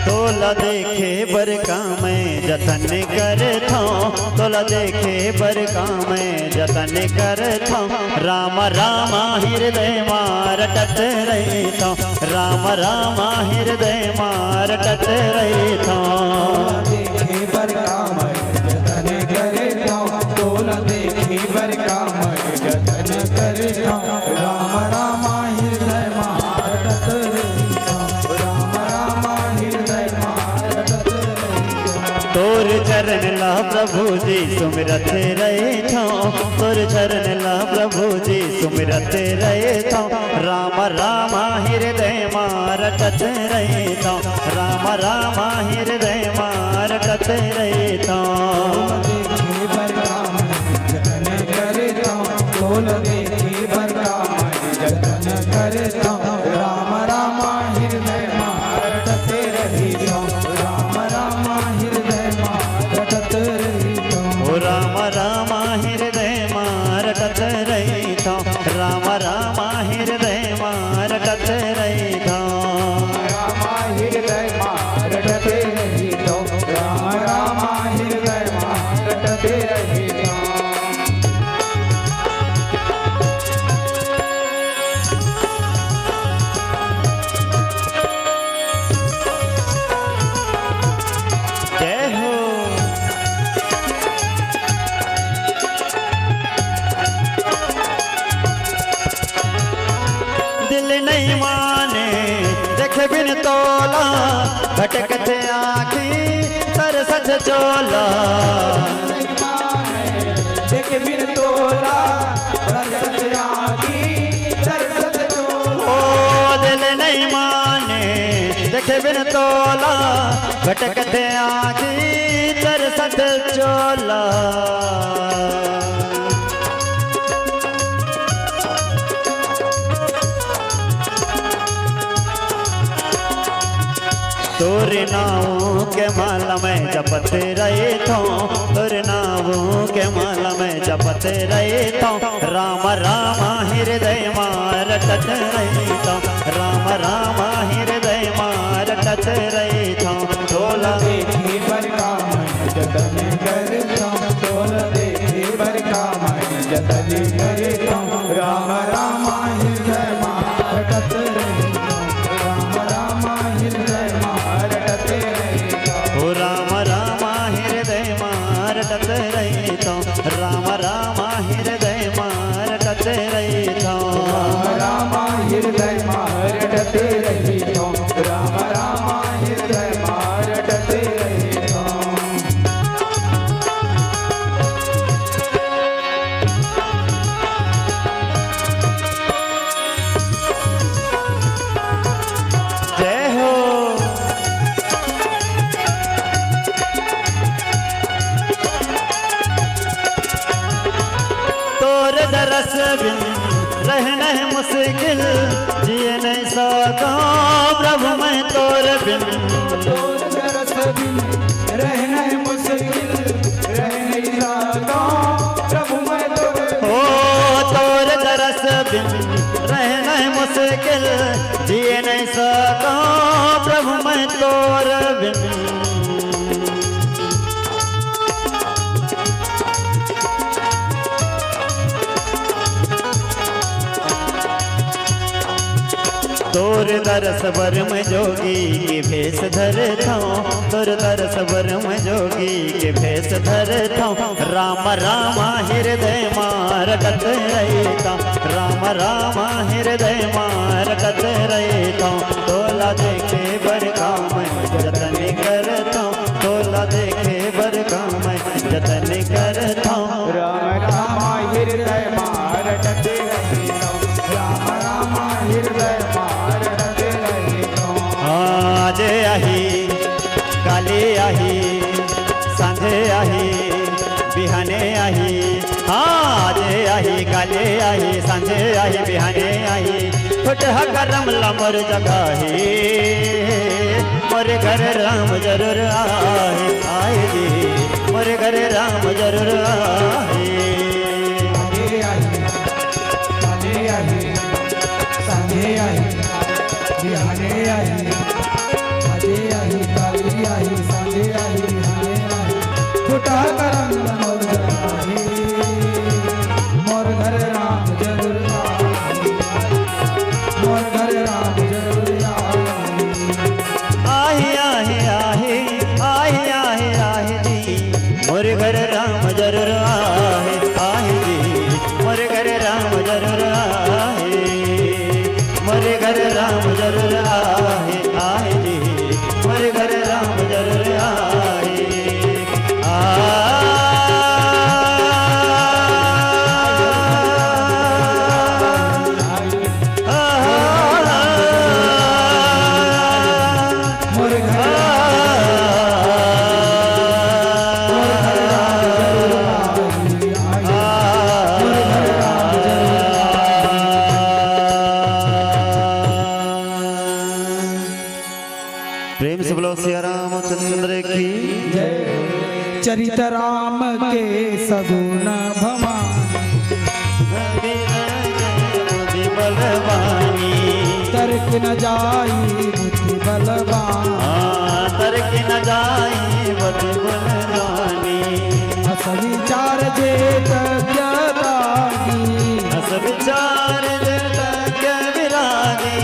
तोला देखे बर का मैं जतन करथौं, तोला देखे बर का मैं जतन करथौं। राम राम हृदय मा रटत रहिथौं, राम राम हृदय मा रटत रहिथौं। तोला देखे बर का मैं जतन करथौं, तोला देखे बर का मैं जतन करथौं। राम राम हृदय मा रटत रहिथौं, राम राम हृदय मा रटत रहिथौं। तोर चरण ला प्रभु जी सुमिरत रहिथौं, तोर चरण ला प्रभु जी सुमिरत रहिथौं। राम राम हृदय मा रटत रहिथौं, राम राम हृदय मा रटत रहिथौं। तोला देखे बर का मैं जतन करथौं, तोला देखे बर का मैं जतन करथौं। राम राम हृदय मा रटत रहिथौं, राम राम हृदय मा रटत रहिथौं। ओ राम राम हृदय मा रटत रहिथौं, राम राम हृदय मा रटत रहिथौं। राम हृदय मा रटत रहिथौं, राम राम हृदय मा रटत रहिथौं। जय हो। दिल नइ माने देखे बिन तोला, भटकत आँखी तरसत चोला। देखे बिन तोला, तरसत आँखी, तरसत चोला। ओ दिल नइ माने, देखे बिन तोला, भटकत आँखी, तरसत चोला। तोर नाव के माला मैं जपत रहिथौं, तोर नाव के माला मैं जपत रहिथौं। राम राम हृदय मा रटत रहिथौं, राम राम हृदय मा रटत रहिथौं। तोला देखे बर का मैं जतन करथौं, तोला देखे बर का मैं जतन करथौं। राम राम हृदय मा रटत रहिथौं, राम राम हृदय मा रटत रहिथौं। ओ राम राम हृदय मा रटत रहिथौं, राम राम हृदय मा रटत रहिथौं। राम राम हृदय मा रटत रहिथौं, राम राम हृदय मा रटत रहिथौं। जय हो। तोर दरस बिन रहना है मुश्किल, जिए नहीं सकौं प्रभु मैं तोर बिन। तोर दरस बिन रहना है मुश्किल, रह नहीं सकौं प्रभु मैं तोर बिन। ओ तोर दरस बिन रहना है मुश्किल, जिए नहीं सकौं प्रभु मैं तोर बिन। तोर दरस बर मैं जोगी के भेष धरथौं, तोर दरस बर मैं जोगी के भेष धरथौं। राम राम हृदय मा रटत रहिथौं, राम राम हृदय मा रटत रहिथौं। तोला देखे बर का मैं जतन करथौं, तोला देखे बर का मैं जतन करथौं। राम राम हृदय मा रटत रहिथौं, राम राम हृदय मा रटत रहिथौं। आज आही, काली आही, सांझे आही, बिहाने आही। हाँ, आजे आही, काले आही, सांझे आही, बिहाने आही। फुटहा करम ला मोर जगाही, मोर घर राम जरूर आही, आही जी, मोर घर राम जरूर आही। आजे आही, काले आही, सांझे आही, बिहाने आही। आजे आही, काली आही, सांझे आही, बिहाने आही। फुटहा करम ला मोर जगाही, मोर घर राम जरूर आही, मोर घर राम जरूर आही। आही, आही, आही, आही, आही, आही जी, मोर घर राम जरूर आही, आही जी, मोर घर राम जरूर आही, मोर घर राम जरूर आही, आही जी, मोर घर राम जरूर आही। आ, आ, आ, आ, मोर घर, मोर घर राम जरूर आही, मोर घर राम जरूर आही। प्रेम से बोलो सिया रामचंद्र की। जय। चरित राम के सगुन भवानी, तर्क न जाई बुद्धि बलवानी। हाँ, तर्क न जाई बुद्धि बलवानी। अस विचार जे तज्ञ त्यागी, अस विचार जे तज्ञ विरागी।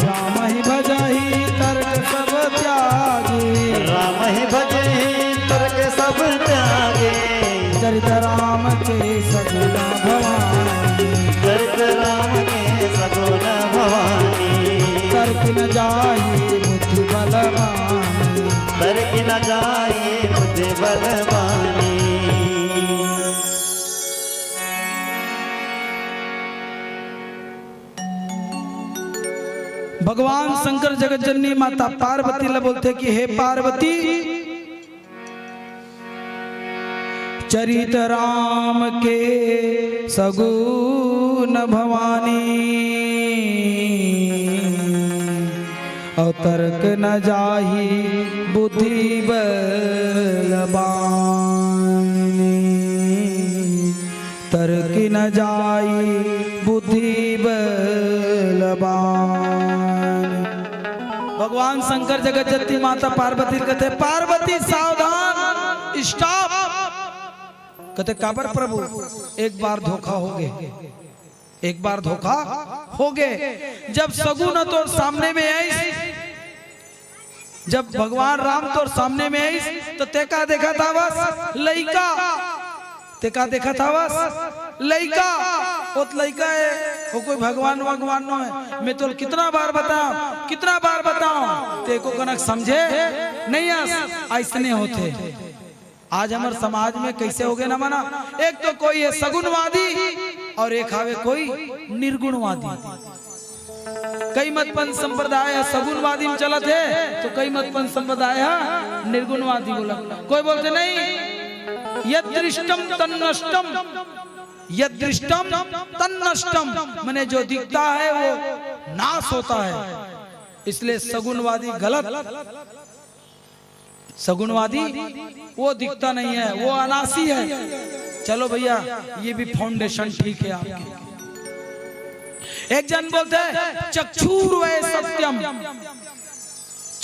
राम ही भजहि तर्क सब त्यागी। राम ही भजहि तर्क सब त्यागी। चरित राम के सगुन भवानी। चरित राम के सगुन भवानी। तर्क न जाई बुद्धि बलवानी। तर्क न जाई बुद्धि बलवानी। भगवान शंकर जगत जननी माता पार्वती ला बोलथे कि हे पार्वती, चरित राम के सगुन भवानी, अउ तर्क न जाही बुद्धि बलवानी। तर्क न जाई बुद्धि बलवान। भगवान शंकर जगत जननी माता पार्वती कथे, पार्वती सावधान, stop। कथे, काबर प्रभु? एक बार धोखा हो गे, एक बार धोखा हो गे। जब सगुन तोर सामने में आइस, जब भगवान राम तोर सामने में आइस, तो ते का देखत हवस? लइका। ते का देखत हवस? लइका। ओत लइका हे, वो कोई भगवान वगवान नो हे। मैं तोल कितना बार बताऊं, कितना बार बताऊं, ते को कनक समझे नहीं आस। अइसने होथे। आज हमर समाज में कइसे हो गे ना मना, एक तो कोई हे सगुनवादी अउ एक हावे कोई निर्गुणवादी। कई मत पंथ संप्रदाय ह सगुनवादी में चलत हे, तो कई मत पंथ संप्रदाय ह निर्गुणवादी बोलत। कोई बोलथे नहीं, यदृष्टम तन्नष्टम, यदृष्टम तन्नष्टम, मने जो दिखता है वो नाश होता है। इसलिए सगुनवादी गलत। सगुनवादी वो दिखता नहीं है, वो अनाशी है। चलो भैया, ये भी foundation ठीक है आपकी। एक जन बोलथे, चक्षुर्वै सत्यम,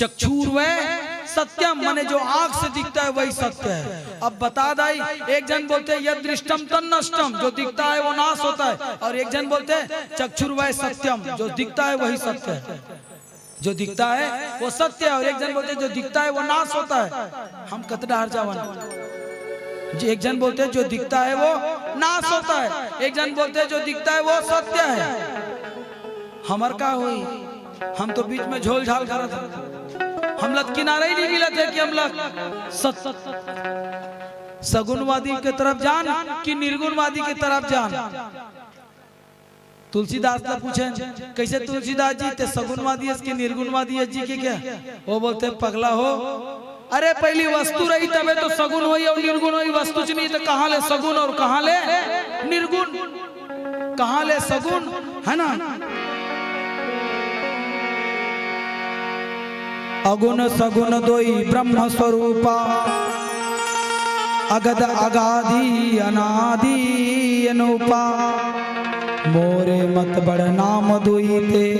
चक्षुर्वै सत्यम, माने जो आंख से दिखता है वही सत्य है। अब बता दाई, एक जन बोलते हैं यद दृष्टम तन नष्टम, जो दिखता है वो नाश होता है, और एक जन बोलते हैं चक्षुर्वै सत्यम, जो दिखता है वही सत्य है। जो दिखता है वो सत्य है, और एक जन बोलते हैं जो दिखता है वो नाश होता है। हम कत डहर जावन? जो एक जन बोलते हैं जो दिखता है वो नाश होता है, एक जन बोलते हैं जो दिखता है वो सत्य है। हमर का होई? हम तो बीच में झोल झाल करत हन। हमला त किनारा ही नहीं मिलत है कि हमला सत-, सगुणवादी के तरफ जान कि निर्गुणवादी के तरफ जान। तुलसीदास ला पूछे, "कैसे तुलसीदास जी, ते सगुणवादी हस कि निर्गुणवादी हस जी?" के क्या वो बोलते, "पगला हो, अरे पहली वस्तु रही तबे तो सगुण होई और निर्गुण होई, वस्तु च नहीं तो कहाँ ले सगुण और कहाँ ले निर्गुण, कहाँ ले सगुण, है ना?" अगुण सगुण दोई ब्रह्म स्वरूपा, अगद अगाधि अनादि अनूपा। मोरे मत बड़ नाम दोई ते,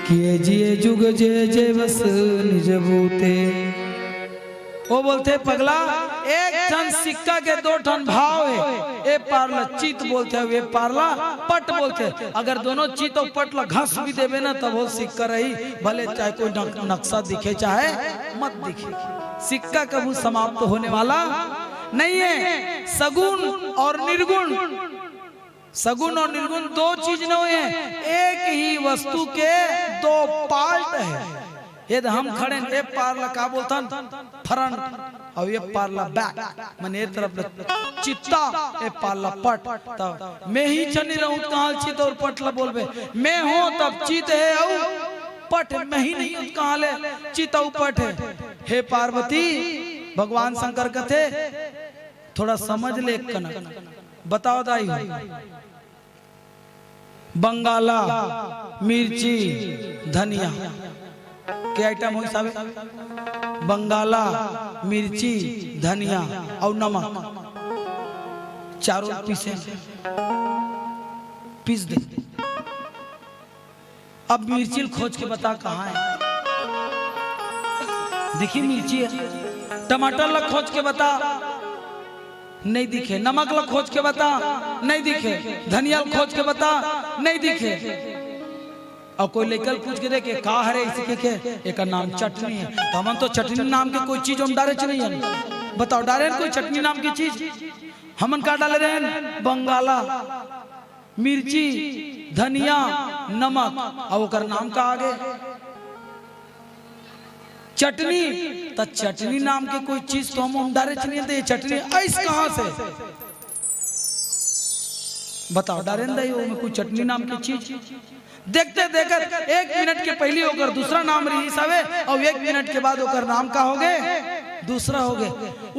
किए जिए जुग जे जे बस निज बूते। वो बोलते, "पगला, एक ठन सिक्का के दो ठन भाव है, ए पार ला चित बोलते हैं, ए पार ला पट बोलते हैं। अगर दोनों चित और पट ला घस भी देबे ना, तब वो सिक्का रही, भले चाहे कोई नक-, नक्शा दिखे चाहे मत दिखे, सिक्का कभी समाप्त होने वाला नहीं है।" सगुण और निर्गुण, सगुण और निर्गुण दो चीज नोहे, एक ही वस्तु के दो पार्ट है। यदि हम खड़े हैं, ए पार ला का बोलथन? फ्रंट, और ए पार ला बैक, माने ए तरफ ला चित्ता, ए पार ला पट। तब मैं ही छनी रहूं त कहाँ चित और पट ला बोलबे? मैं हों तब चित है और पट, मैं ही नहीं हों त कहाँ ले चित और पट है? हे पार्वती, भगवान शंकर कथे, थोड़ा समझ ले एक कनक। बताओ दाई हो, बंगाला, मिर्ची, धनिया के आइटम होई साहब? बंगाला, मिर्ची, धनिया और नमक, चारों पीसे, पीस दे। अब मिर्ची ल खोज के बता कहाँ है? दिखी मिर्ची है। टमाटर ल खोज के बता, नहीं दिखे। नमक ल खोज के बता, नहीं दिखे। धनिया ल खोज के बता, नहीं दिखे। और कोई लइका ल पूछ के देखे, "का हरे?" इसे के, "एकर नाम चटनी है।" तो हमन तो चटनी नाम के कोई चीज हम डारे च नहीं है। बताओ, डारे न कोई चटनी नाम की चीज? हमन का डाले रहे हैं? बंगाला, मिर्ची, धनिया, नमक, अउ ओकर नाम का आगे? चटनी। त चटनी नाम के कोई चीज तो हम, हम डारे च नहीं, त ये चटनी आइस कहाँ से? बताओ, डारे न दई, ओमे कोई चटनी नाम के चीज? देखते देखत एक मिनट के पहली ओकर दूसरा नाम रिहिस हवे, अउ एक मिनट के बाद ओकर नाम का होगे? दूसरा होगे।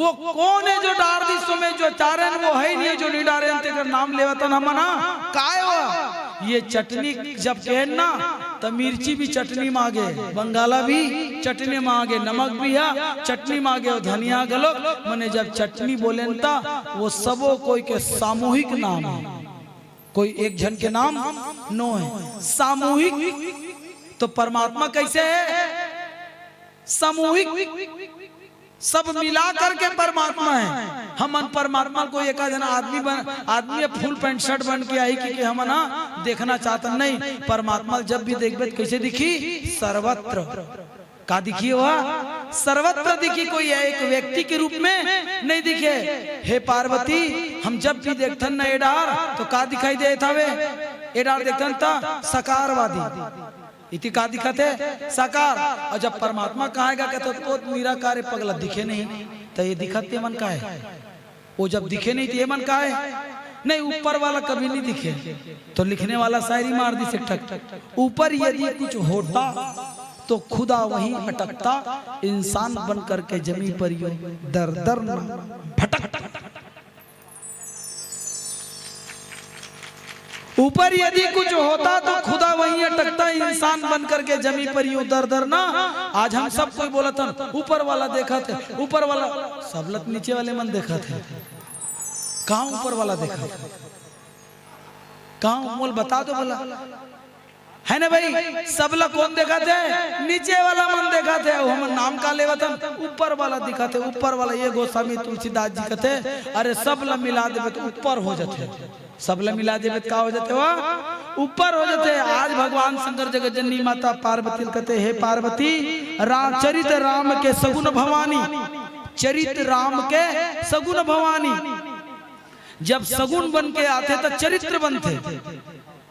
वो कोन है जो डार दिस ओमे, जो चारेन वो है नहीं, जो नहीं डारेन तेकर नाम लेवतन हमन हा? काय हो? ये चटनी जब कहेन ना, त मिर्ची भी चटनी मागे, बंगाला भी चटनी मागे, नमक भी हा चटनी मागे, अउ धनिया घलोक। मने जब चटनी बोलेन त वो सबो कोई के सामूहिक नाम है, कोई एक झन के नाम नो है। सामूहिक। तो परमात्मा कैसे है? सामूहिक, सब मिला करके परमात्मा है। हमन परमात्मा ल कोई एक आध झन आदमी बन, आदमी फुल पैंट शर्ट बन के आही कि, कि हमन हा देखना चाहतन नहीं। परमात्मा ल जब भी देखबे त कैसे दिखी? सर्वत्र। का दिखी? वह सर्वत्र दिखी, कोई एक व्यक्ति के रूप में नहीं दिखे। हे पार्वती, हम जब भी देखथन न ए डार, तो का दिखाई देत हवे? ए डार देखथन त साकारवादी। इति का दिखत है? साकार। अउ जब परमात्मा कहाएगा, कहते तो निराकार है, पगला दिखे नहीं, त ये दिखत तेमन का है? वो जब दिखे नहीं त ये मन का है? नहीं, ऊपर वाला कभी नहीं दिखे। तो लिखने वाला शायरी मार दिस एक ठक, "ऊपर यदि कुछ होता तो खुदा वहीं अटकता, इंसान बन करके जमीं पर यूं दर दर न भटकता।" ऊपर यदि कुछ होता तो खुदा वहीं अटकता, इंसान बन करके जमीं पर यूं दर दर ना। आज हम सब कोई बोलत हन, "ऊपर वाला देखत है, ऊपर वाला।" सब ल त नीचे वाले मन देखत है। कहाँ ऊपर वाला देखत है? कहाँ? मोल बता दो भला। है ना भाई? सबला कोन देखत हे? नीचे वाला मन देखत हे। अउ हमन नाम का लेवत हन? ऊपर वाला दिखत हे, ऊपर वाला। ये गोस्वामी तुलसीदास जी कथे, अरे सबला मिला देबे त ऊपर हो जाथे। सबला मिला देबे त का हो जाथे? वो ऊपर हो जाथे। आज भगवान शंकर जगत जननी माता पार्वती ल कथे, हे पार्वती, रा-, चरित राम के सगुन भवानी, चरित राम के सगुन भवानी। जब सगुन बन के आथे त चरित्र बनथे।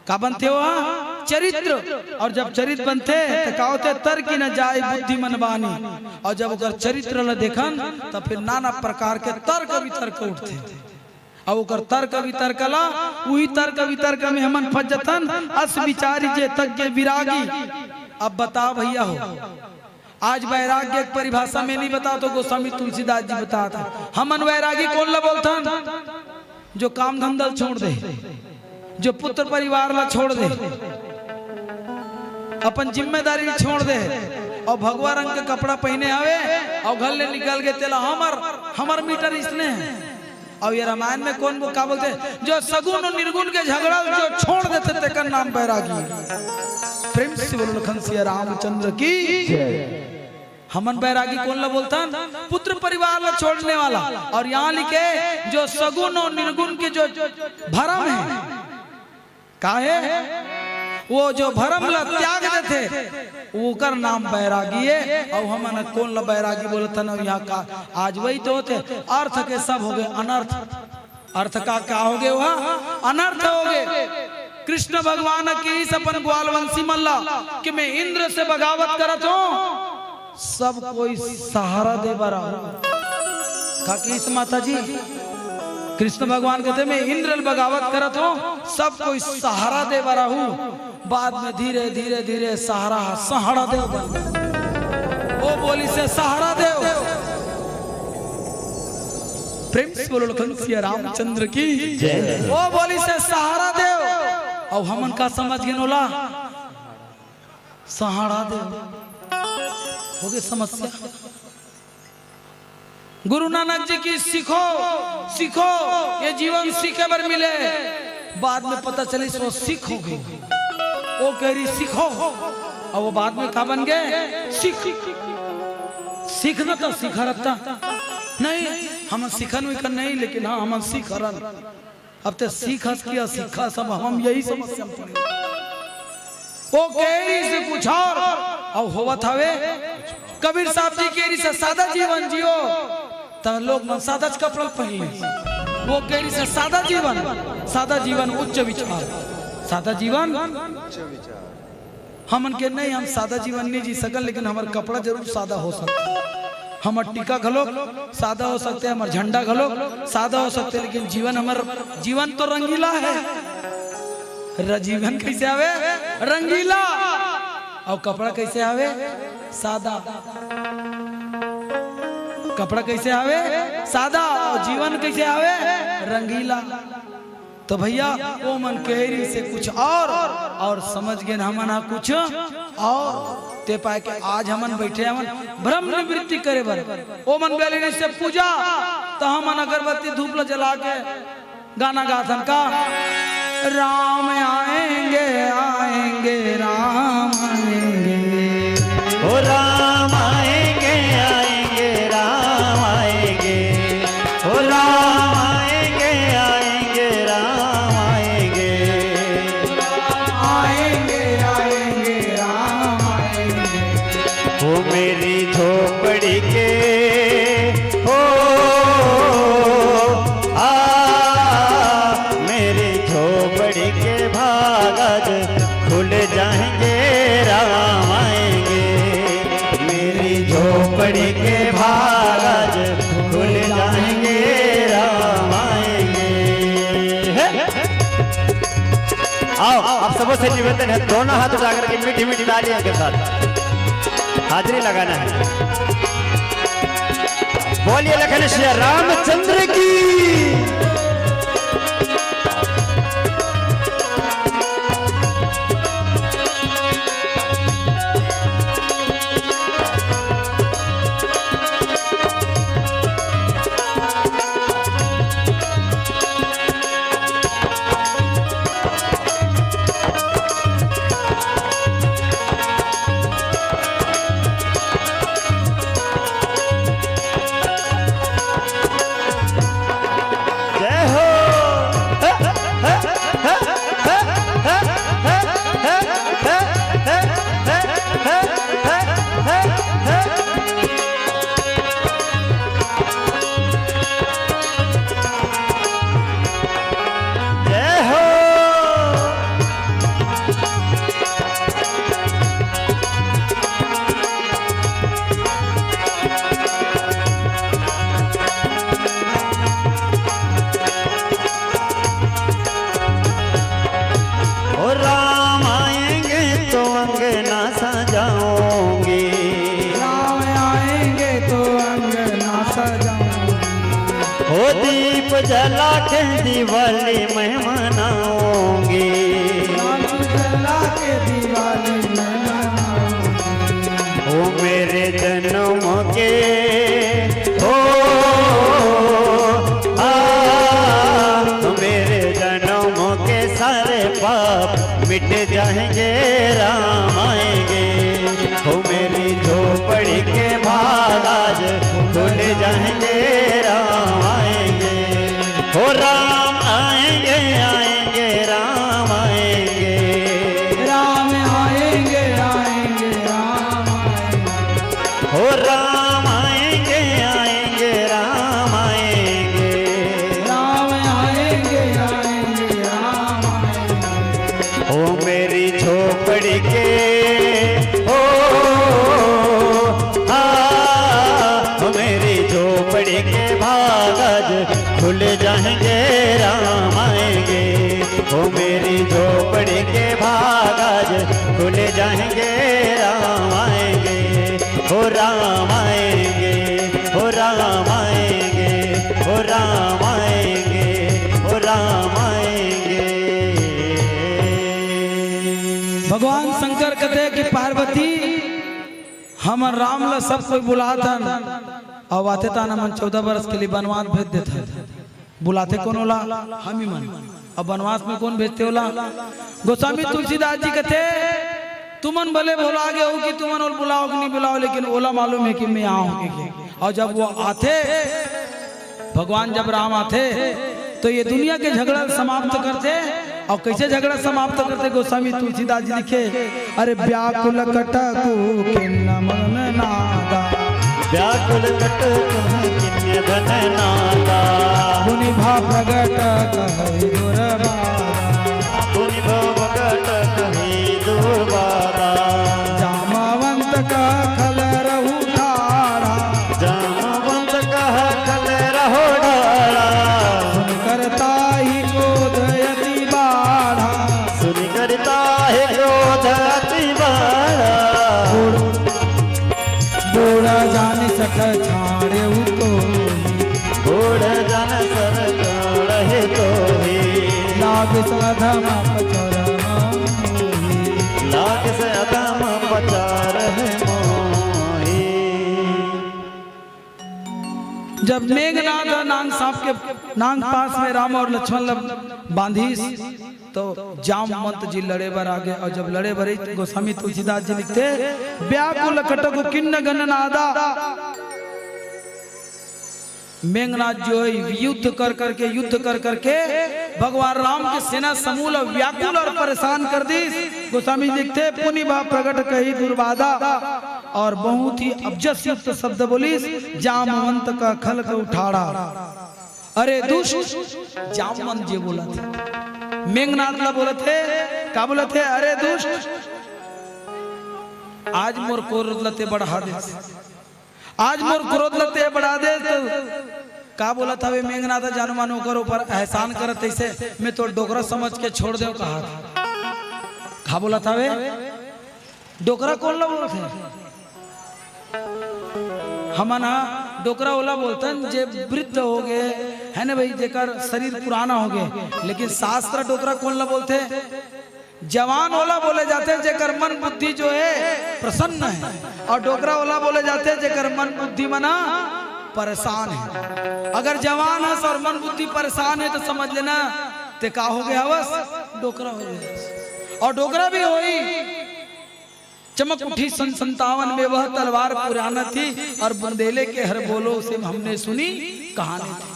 का बनथे वो? चरित्र। अउ जब चरित्र बनथे त का होथे? तर्क न जाय बुद्धि मन बानी। अउ जब ओकर चरित्र ल देखन त फिर नाना प्रकार के तर्क वितर्क उठथे। अउ ओकर तर्क वितर्क ला, उही तर्क वितर्क में हमन फंस जथन। अस विचारी जे तज्ञ विरागी। अब बताओ भैया हो, आज वैराग्य के परिभाषा में नहीं बतात हों, गोस्वामी तुलसीदास जी बतात हे। हमन वैरागी कोन ला बोलथन? जो काम धंधा ल छोड़ दे, जो पुत्र परिवार ला छोड़ दे, अपन जिम्मेदारी ल छोड़ दे, अउ भगवा रंग के कपड़ा पहिने हवे, अउ घर ले निकल गे, तेला हमर, हमर मीटर इसने हे। अउ ये रामायण में कोन वो का बोलथे? जो सगुन अउ निर्गुन के झगड़ा ल जो छोड़ देथे, तेकर नाम बैरागी। प्रेम से बोलो लखन सिया रामचंद्र की। हमन बैरागी कोन ला बोलथन? पुत्र परिवार ला छोड़ने वाला। अउ यहाँ लिखे, जो सगुन अउ निर्गुन के जो भरम हे, का हे? वो जो भरम ला त्याग देथे, ओकर नाम बैरागी हे। अउ हमन कोन ला बैरागी बोलथन? अउ यहाँ का आज वही तो होथे, अर्थ के सब हो गे अनर्थ। अर्थ का, का हो गे? वह अनर्थ हो गे। कृष्ण भगवान कहिस अपन ग्वालवंशी मन ला कि मैं इंद्र से बगावत करत हों, सब कोई सहारा दे बर आहू। का कहिस माता जी? कृष्ण भगवान कथे, मैं इंद्र ल बगावत करत हों, सब कोई सहारा दे बर आहू। बाद में धीरे, धीरे, धीरे सहारा, सहारा देव बन गे। ओ बोलिस हे सहारा देव। प्रेम से बोलो लखन सिया रामचंद्र की। जय। ओ बोलिस हे सहारा देव। अउ हमन का समझ गेन ओला? सहारा देव। हो गे समस्या। गुरु नानक जी कहिस सीखो, सीखो, ये जीवन सीखे बर मिले। बाद में पता चलिस वो सिख हो गे। वो कह रही सीखो, अउ वो बाद में का बन गे? सिख। सिख न त सिख हरन। नहीं, हमन सिखन विखन नहीं, लेकिन हाँ, हमन सिख हरन। अब ते सिख हस कि असिख हस, सब हम यही समस्या में पड़े। वो कह रही से कुछ और, अउ होवत हवे। कबीर साहब जी कह रही से सादा जीवन जियो, त लोग मन सादा च कपड़ा पहिन ले। वो कह रही से सादा जीवन, सादा जीवन उच्च विचार, सादा जीवन। हमन के नहीं, हम सादा जीवन नहीं जी सकन, लेकिन हमर कपड़ा जरूर सादा हो सकथे, हमर टीका घलोक सादा हो सकथे, हमर झंडा घलोक सादा हो सकथे, लेकिन जीवन, हमर जीवन तो रंगीला हे। र-, जीवन कइसे हवे? रंगीला। अउ कपड़ा कइसे हवे? सादा। कपड़ा कइसे हवे? सादा। अउ जीवन कइसे हवे? रंगीला। तो भैया, वो मन कह रही से कुछ और, अउ समझ गेन हमन हा कुछ अउ। ते पाय के आज हमन बैठे हवन भ्रम निवृत्ति करे बर। वो मन बोले रही से पूजा, तो हमन अगरबत्ती धूप ला जला के गाना गाथन का, राम आएंगे, आएंगे, राम आएंगे। ओ राम आएंगे, आएंगे, राम आएंगे। ओ राम आएंगे, आएंगे, राम आएंगे। आएंगे, आएंगे, राम आएंगे। ओ मेरी झोपड़ी के, ओ, आ, मेरी झोपड़ी के भाग आज खुल जाएंगे, राम आएंगे। मेरी झोपड़ी के भाग आज खुल जाएंगे, राम आएंगे। हे? आओ, आप सबों से निवेदन है, दोनों हाथ उठा करके मीठी मीठी तालियों के साथ हाजिरी लगाना है। बोलिए लखन सिया रामचंद्र की। ओ दीप जला के दिवाली मैं मनाऊंगी। दीप जला के दिवाली मैं मनाऊंगी। ओ मेरे जन्म के, ओ, आ, मेरे जन्म के सारे पाप मिट जाएंगे, राम आएंगे। ओ मेरी झोपड़ी के भाग आज खुल जाएंगे, राम आएंगे। ओ राम आएंगे, आएंगे, राम आएंगे। राम आएंगे, आएंगे, राम आएंगे। ओ राम आएंगे, आएंगे, राम आएंगे। राम आएंगे, आएंगे, राम आएंगे। ओ मेरी झोपड़ी के, ओ, आ, ओ मेरी झोपड़ी के भाग आज खुल जाएंगे, राम आएंगे। ओ मेरी झोपड़ी के भाग आज खुल जाएंगे, राम आएंगे। ओ राम आएंगे, ओ राम आएंगे, ओ राम आएंगे, ओ राम आएंगे। भगवान शंकर कथे कि पार्वती, हमन राम ला सब कोई बुलाथन, अउ आथे त हमन चौदह बरस के लिए बनवास भेज देथन। बुलाथे कोन ओला? हमी मन। अब बनवास में कोन भेजथे ओला? गोस्वामी तुलसीदास जी कथे, तुमन भले भुला गे हो कि तुमन ओला बुलाओ कि नहीं बुलाओ, लेकिन ओला मालूम है कि मैं आऊं के। अउ जब वो आथे, भगवान जब राम आथे, तो ये दुनिया के झगड़ा समाप्त करथे। अउ कइसे झगड़ा समाप्त करथे? गोस्वामी तुलसीदास जी लिखे, अरे व्याकुल कटकु किन्न गननादा। व्याकुल कटकु किन्न गननादा। मुनि भा प्रगट कहइ दुर्बादा। मुनि भा प्रगट कहइ दुर्बादा। जामवंत कह खल रहु ठाढ़ा। जामवंत कह खल रहु ठाढ़ा। सुनि करताहि क्रोध अति बाढ़ा। सुनि करताहि क्रोध अति बाढ़ा। बूढ़ जानि सठ छाड़ेउ तोहि। बूढ़ जानि सठ छाड़ेउ तोहि। लागिस अधम अपचर मोहि। लागिस अधम अपचर मोहि। जब मेघनाथ नांग सांप के नांग पास में राम अउ लक्ष्मण ला बांधिस, तो जामवंत जी लड़े बर आगे। अउ जब लड़े बर आइस, गोस्वामी तुलसीदास जी लिखथे, व्याकुल कटकु किन्न गननादा। मेघनाथ जो है, युद्ध कर करके, युद्ध कर करके भगवान राम के सेना समूह ला व्याकुल अउ परेशान कर दिस। गोस्वामी लिखथे, पुनि भा प्रगट कहइ दुर्बादा, अउ बहुत ही अपजस युक्त शब्द बोलिस, जामवंत कह खल रहु ठाढ़ा। अरे दुष्ट, जामवंत जी बोलथे, मेघनाथ ला बोलथे, का बोलथे? अरे दुष्ट, आज मोर क्रोध ला तैं बढ़ा देस, आज मोर क्रोध ला तैं बढ़ा देस, त का बोलत हवे मेघनाथ? जानो मानो ओकर ऊपर एहसान करत, अइसे मैं तोर डोकरा समझ के छोड़ देंव कहा। का बोलत हवे? डोकरा कोन ला बोलथे? हमन हा डोकरा ओला बोलथन जे वृद्ध हो गे, है ना भाई, जेकर शरीर पुराना हो गे। लेकिन शास्त्र डोकरा कोन ला बोलथे? जवान ओला बोले जाथे जेकर मन बुद्धि जो है प्रसन्न है, अउ डोकरा ओला बोले जाथे जेकर मन बुद्धि मना परेशान है। अगर जवान हस अउ मन बुद्धि परेशान है, त समझ लेना तैं का हो गे हवस? डोकरा हो गे हवस। अउ डोकरा भी होही, चमक उठी सन संतावन में, वह तलवार पुराना थी, अउ बुंदेले के हर बोलो से हमने सुनी कहानी थी।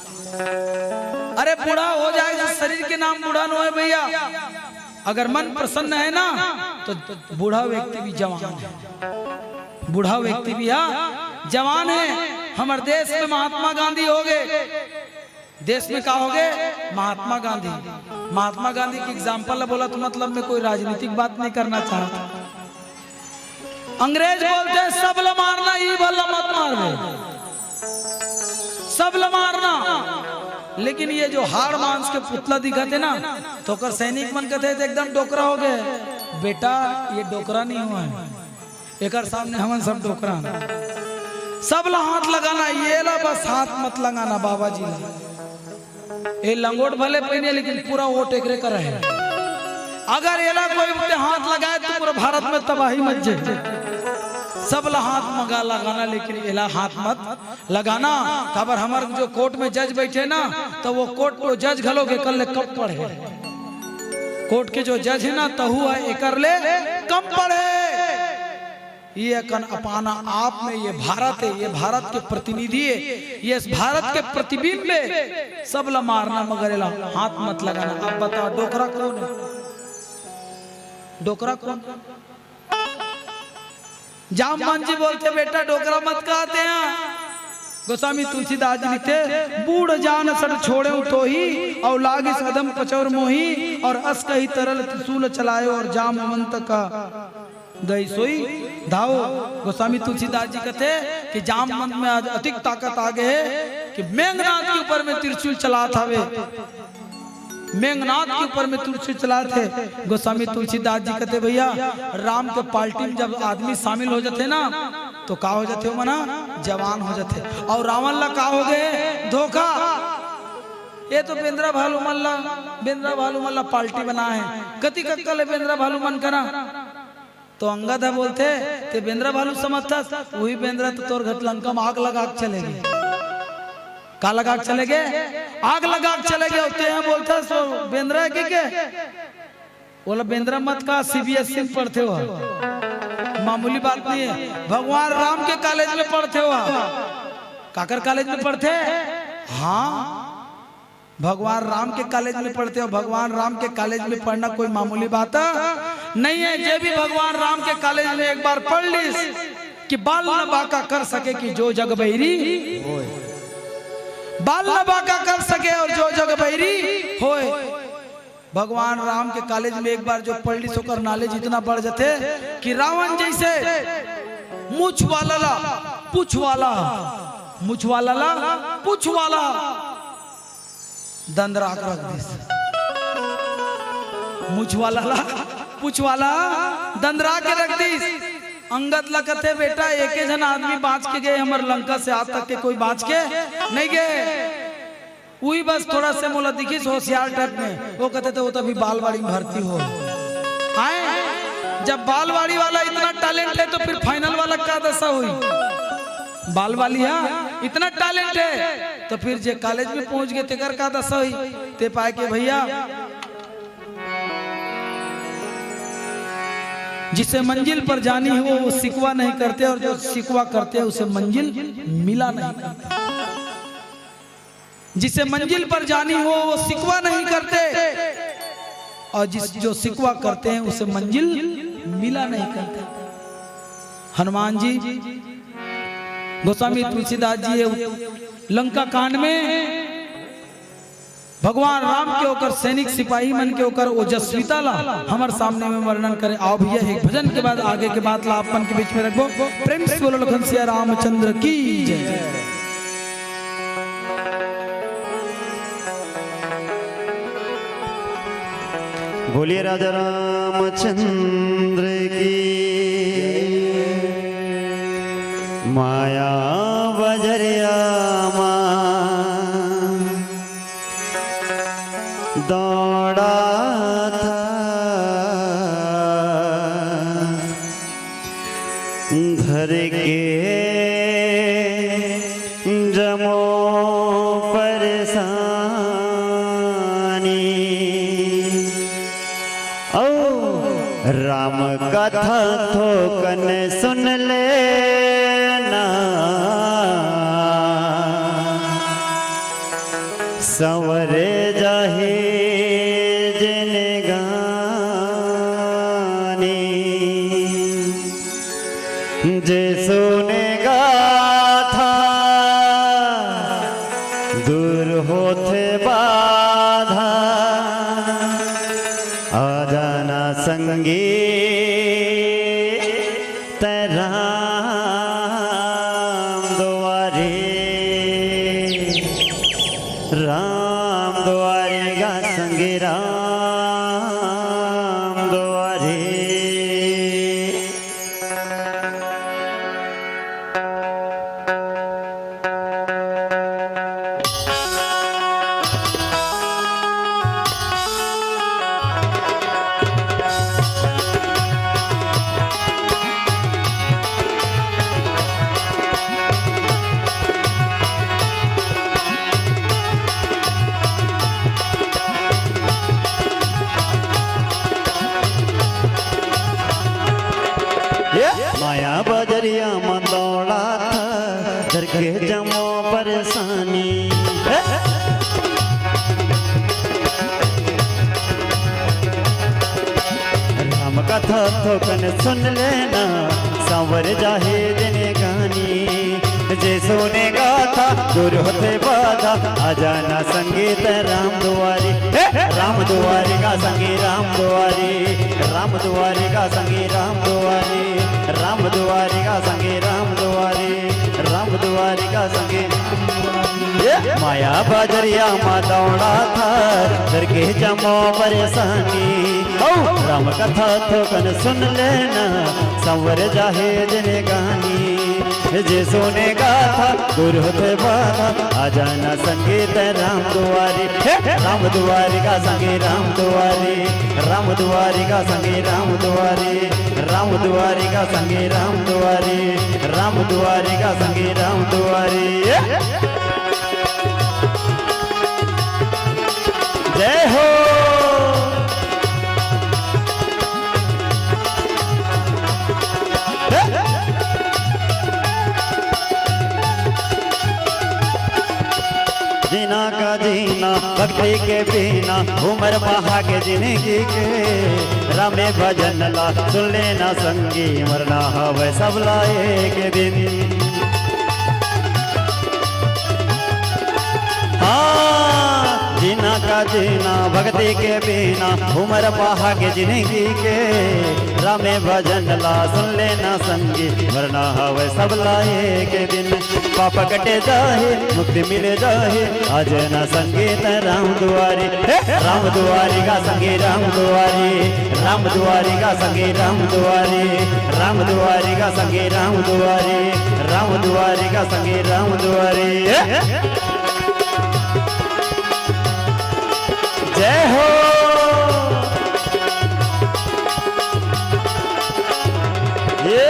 अरे बूढ़ा हो जाए तो शरीर के नाम बूढ़ा नो है भइया, अगर मन प्रसन्न है ना, तो बूढ़ा व्यक्ति भी जवान है, बूढ़ा व्यक्ति भी हा जवान है। हमर देश में महात्मा गांधी हो गे, देश में का हो गे? महात्मा गांधी। महात्मा गांधी के example ला बोलत हंव, मतलब मैं कोई राजनीतिक बात नहीं करना चाहत। अंग्रेज बोलथे, "सब ला मारना, ई भर ला मत मारबे, सब ला मारना।" लेकिन ये जो हाड़ मांस के पुतला दिखत हे ना, त ओकर सैनिक मन कथे, "एकदम डोकरा हो गे।" बेटा, ये डोकरा नहीं होय, एकर सामने हमन सब डोकरा हन। सब ला हाथ लगाना, ये ला बस हाथ मत लगाना बाबा जी ला। ये लंगोट भले पहिने, लेकिन पूरा वोट एकरे करा हे। अगर एला कोई उत्ते हाथ लगाए, तो पूरा भारत में तबाही मच जाए। सब ला हाथ मगा लगाना, लेकिन एला हाथ मत लगाना। काबर हमर जो कोर्ट में जज बैठे ना, तो वो कोर्ट, वो जज घलो के कर ले कम पढ़े। कोर्ट के जो जज हे ना, तहू हे एकर ले कम पढ़े। ये अकन अपाना आप में ये भारत हे, ये भारत के प्रतिनिधि हे, ये इस भारत के प्रतिबिंब हे। सब ला मारना मगर एला हाथ मत लगाना। अब बताओ, डोकरा कौन हे? डोकरा कौन हे? जामवंत जी बोलथे, "बेटा, डोकरा मत कहते हैं।" गोस्वामी तुलसीदास जी लिखथे, "बूढ़ जान सठ छोड़े तो ही, और लागिस अधम पचौर मोही, और अस कही तरल त्रिशूल चलायो, और जामवंत का गई सोई धाओ।" गोस्वामी तुलसीदास जी कथे कि जामवंत में आज अतिक ताकत आ गे हे कि मेघनाथ के ऊपर में त्रिशूल चलात हवे, मेघनाथ के ऊपर में त्रिशूल चलात हे। गोस्वामी तुलसीदास जी कथे, भैया, राम के पार्टी में जब आदमी शामिल हो जाथे ना, तो का हो जाथे, वो मना जवान हो जाथे। और रावण ला का हो गे? धोखा। ये तो बेंदरा भालू मन ला, बेंदरा भालू मन ला पार्टी बना हे। कतिक अक्कल हे बेंदरा भालू मन करा? तो अंगद ह बोलथे, "ते बेंदरा भालू समझथस, वही बेंदरा तो तोर घर लंका में आग लगा के चले गे।" का लगा के चले गे? आग लगा के चले गे। ते ह बोलथस, "वो बेंदरा हे के?" ओला बेंदरा मत कहा, सीबीएसई में पढ़थे हो, मामूली बात नहीं हे। भगवान राम के कॉलेज में पढ़थे हो। काकर कॉलेज में पढ़थे? हाँ, भगवान राम के कॉलेज में पढ़थे हो। भगवान राम के कॉलेज में पढ़ना कोई मामूली बात नहीं हे। जे भी भगवान राम के कॉलेज में एक बार पढ़ लिस कि बाल न बांका कर सके कि जो जग बैरी, बाल न बांका कर सके और जो जग बैरी होय। भगवान राम के कॉलेज में एक बार जो पढ़ लिस, ओकर नॉलेज इतना बढ़ जाथे कि रावण जैसे मुछ वाला ला पुछ वाला, मुछ वाला ला पुछ वाला दंदरा के रख दिस। मुछ वाला ला पुछ वाला दंदरा के रख दिस। अंगद ला कथे, "बेटा, एके झन आदमी बांच के गे हमर लंका से, आज तक के कोई बांच के नहीं गे।" उही बस थोड़ा से मोला दिखिस होशियार टाइप में। वो कथे, "तो वो तो अभी बालवाड़ी में भर्ती हो।" आए, जब बालवाड़ी वाला इतना टैलेंट हे, तो फिर फाइनल वाला का दशा होही? बालवाली हा इतना टैलेंट हे, तो फिर जे कॉलेज में पहुंच गे, तेकर का दशा होही? ते पाए के भैया, जिसे मंजिल पर जानी हो, वो शिकवा नहीं करते, और जो शिकवा करते हैं, उसे मंजिल मिला नहीं करता। जिसे मंजिल पर जानी हो, वो शिकवा नहीं करते, और जिस, जो शिकवा करते हैं, उसे मंजिल मिला नहीं करते। हनुमान जी, गोस्वामी तुलसीदास जी, ये लंका कांड में भगवान राम के ओकर सैनिक सिपाही मन के ओकर ओजस्विता ला हमर सामने में वर्णन करे। आओ भैया, एक भजन के बाद आगे के बात ला आप मन के बीच में रखबो। प्रेम से बोलो लखन सिया रामचंद्र की जय। बोलिए राजा रामचंद्र की। माया बजरिया मा दौड़ा था धर के जमो परेशानी। ओ राम कथा थोकन सुन लेना, संवरे जाही जिनगानी। जे सुने गाथा दूर होथे बाधा, आ जाना संगी तै राम दुआरे। राम दुआरे गा संगी राम दुआरे। करके जमो परेशानी। हे! राम कथा थोकन सुन लेना, संवर जाहे जिनगानी। जे सुने गाथा दूर होथे बाधा, आ जाना संगी तैं राम दुआरी। हे! राम दुआरी गा संगी राम दुआरी, राम दुआरी गा संगी राम दुआरी, राम दुआरी गा संगी राम दुआरी, राम दुआरी गा संगी। ये माया बजरिया मा दौड़ाथा, करके जमो परेशानी। हौ, राम कथा थोकन सुन लेना, संवर जाहे जिनगानी। जे सुने गाथा दूर होथे बाधा, आ जाना संगी तैं राम दुआरी। हे! राम दुआरी गा संगी राम दुआरी, राम दुआरी गा संगी राम दुआरी, राम दुआरी गा संगी राम दुआरी, राम दुआरी गा संगी राम दुआरी। जय हो। जीना का जीना भक्ति के बिना, उमर पहा के जिनगी के। रामे भजन ला सुन लेना संगी, मरना हवय सबला एक दिन। हाँ, जीना का जीना भक्ति के बिना, उमर पहा के जिनगी के। रामे भजन ला सुन लेना संगी, मरना हवय सबला एक दिन। पाप कटे जाहे, मुक्ति मिले जाहे, आ जाना संगी तैं राम दुआरी। हे! राम दुआरी गा संगी राम दुआरी, राम दुआरी गा संगी राम दुआरी, राम दुआरी गा संगी राम दुआरी, राम दुआरी गा संगी राम दुआरी। हे! जय हो। ये।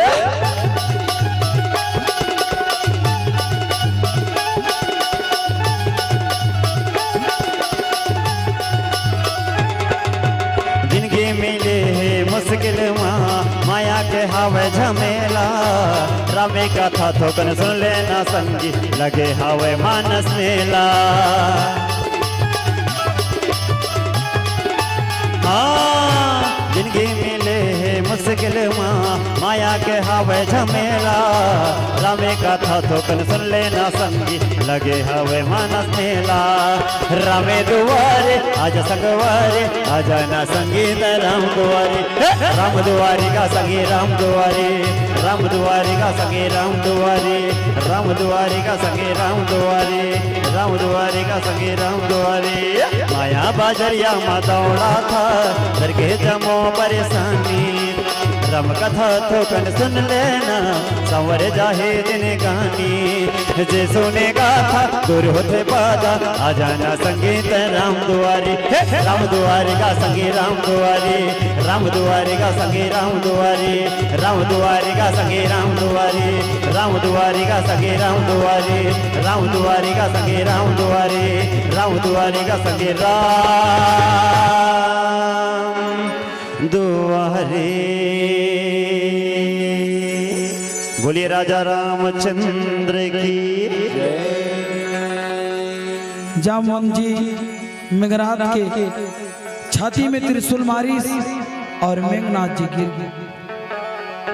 जिनगी मिले हे मुश्किल मा, माया के हावय झमेला। रामे कथा थोकन सुन लेना संगी, लगे हावय मानस मेला। हाँ, जिनगी मिले हे मुश्किल मा, माया के हावय झमेला। रामे कथा थोकन सुन लेना संगी, लगे हावय मानस मेला। रामे दुआरे आजा संगवारी, आ जाना संगी तैं राम दुआरी। हे! राम दुआरी गा संगी राम दुआरी, राम दुआरी गा संगी राम दुआरी, राम दुआरी गा संगी राम दुआरी, राम दुआरी गा संगी राम दुआरी। माया बजरिया मा दौड़ाथा, करके जमो परेशानी। राम कथा थोकन सुन लेना, संवर जाहे जिनगानी। जे सुने गाथा दूर होथे बाधा, आ जाना संगी तैं राम दुआरी। हे! राम दुआरी गा संगी राम दुआरी, राम दुआरी गा संगी राम दुआरी, राम दुआरी गा संगी राम दुआरी, राम दुआरी गा संगी राम दुआरी, राम दुआरी गा संगी राम दुआरी, राम दुआरी गा संगी राम दुआरी। बोलिए राजा रामचंद्र की। जामवंत जी मेघनाथ के छाती में त्रिशूल मारिस और मेघनाथ जी गिर गे।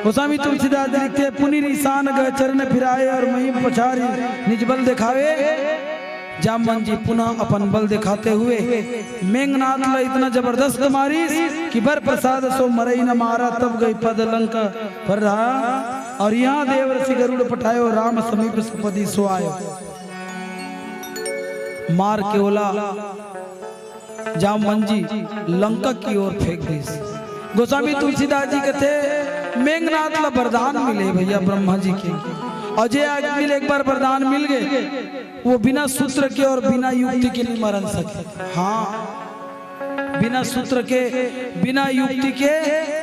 गोस्वामी तुलसीदास जी लिखथे, पुनि रिसान गह चरण फिराए और महिम पछारि निज बल देखावे। जामवंत जी पुनः अपन बल देखाते हुए मेघनाथ ला इतना जबरदस्त मारिस कि बर प्रसाद सो मरई न मारा, तब गई पद लंका पर रहा। और यहाँ देवर्षि गरुड़ पठायो, राम समीप सपदि सो आयो। मार के ओला जामवंत जी लंका की ओर फेंक दिस। गोस्वामी तुलसीदास जी कथे, मेघनाथ ला वरदान मिले भैया ब्रह्मा जी के, और जे आदमी ला एक बार वरदान मिल गए, वो बिना सूत्र के और बिना युक्ति के नहीं मरन सके। हाँ, बिना सूत्र के, बिना युक्ति के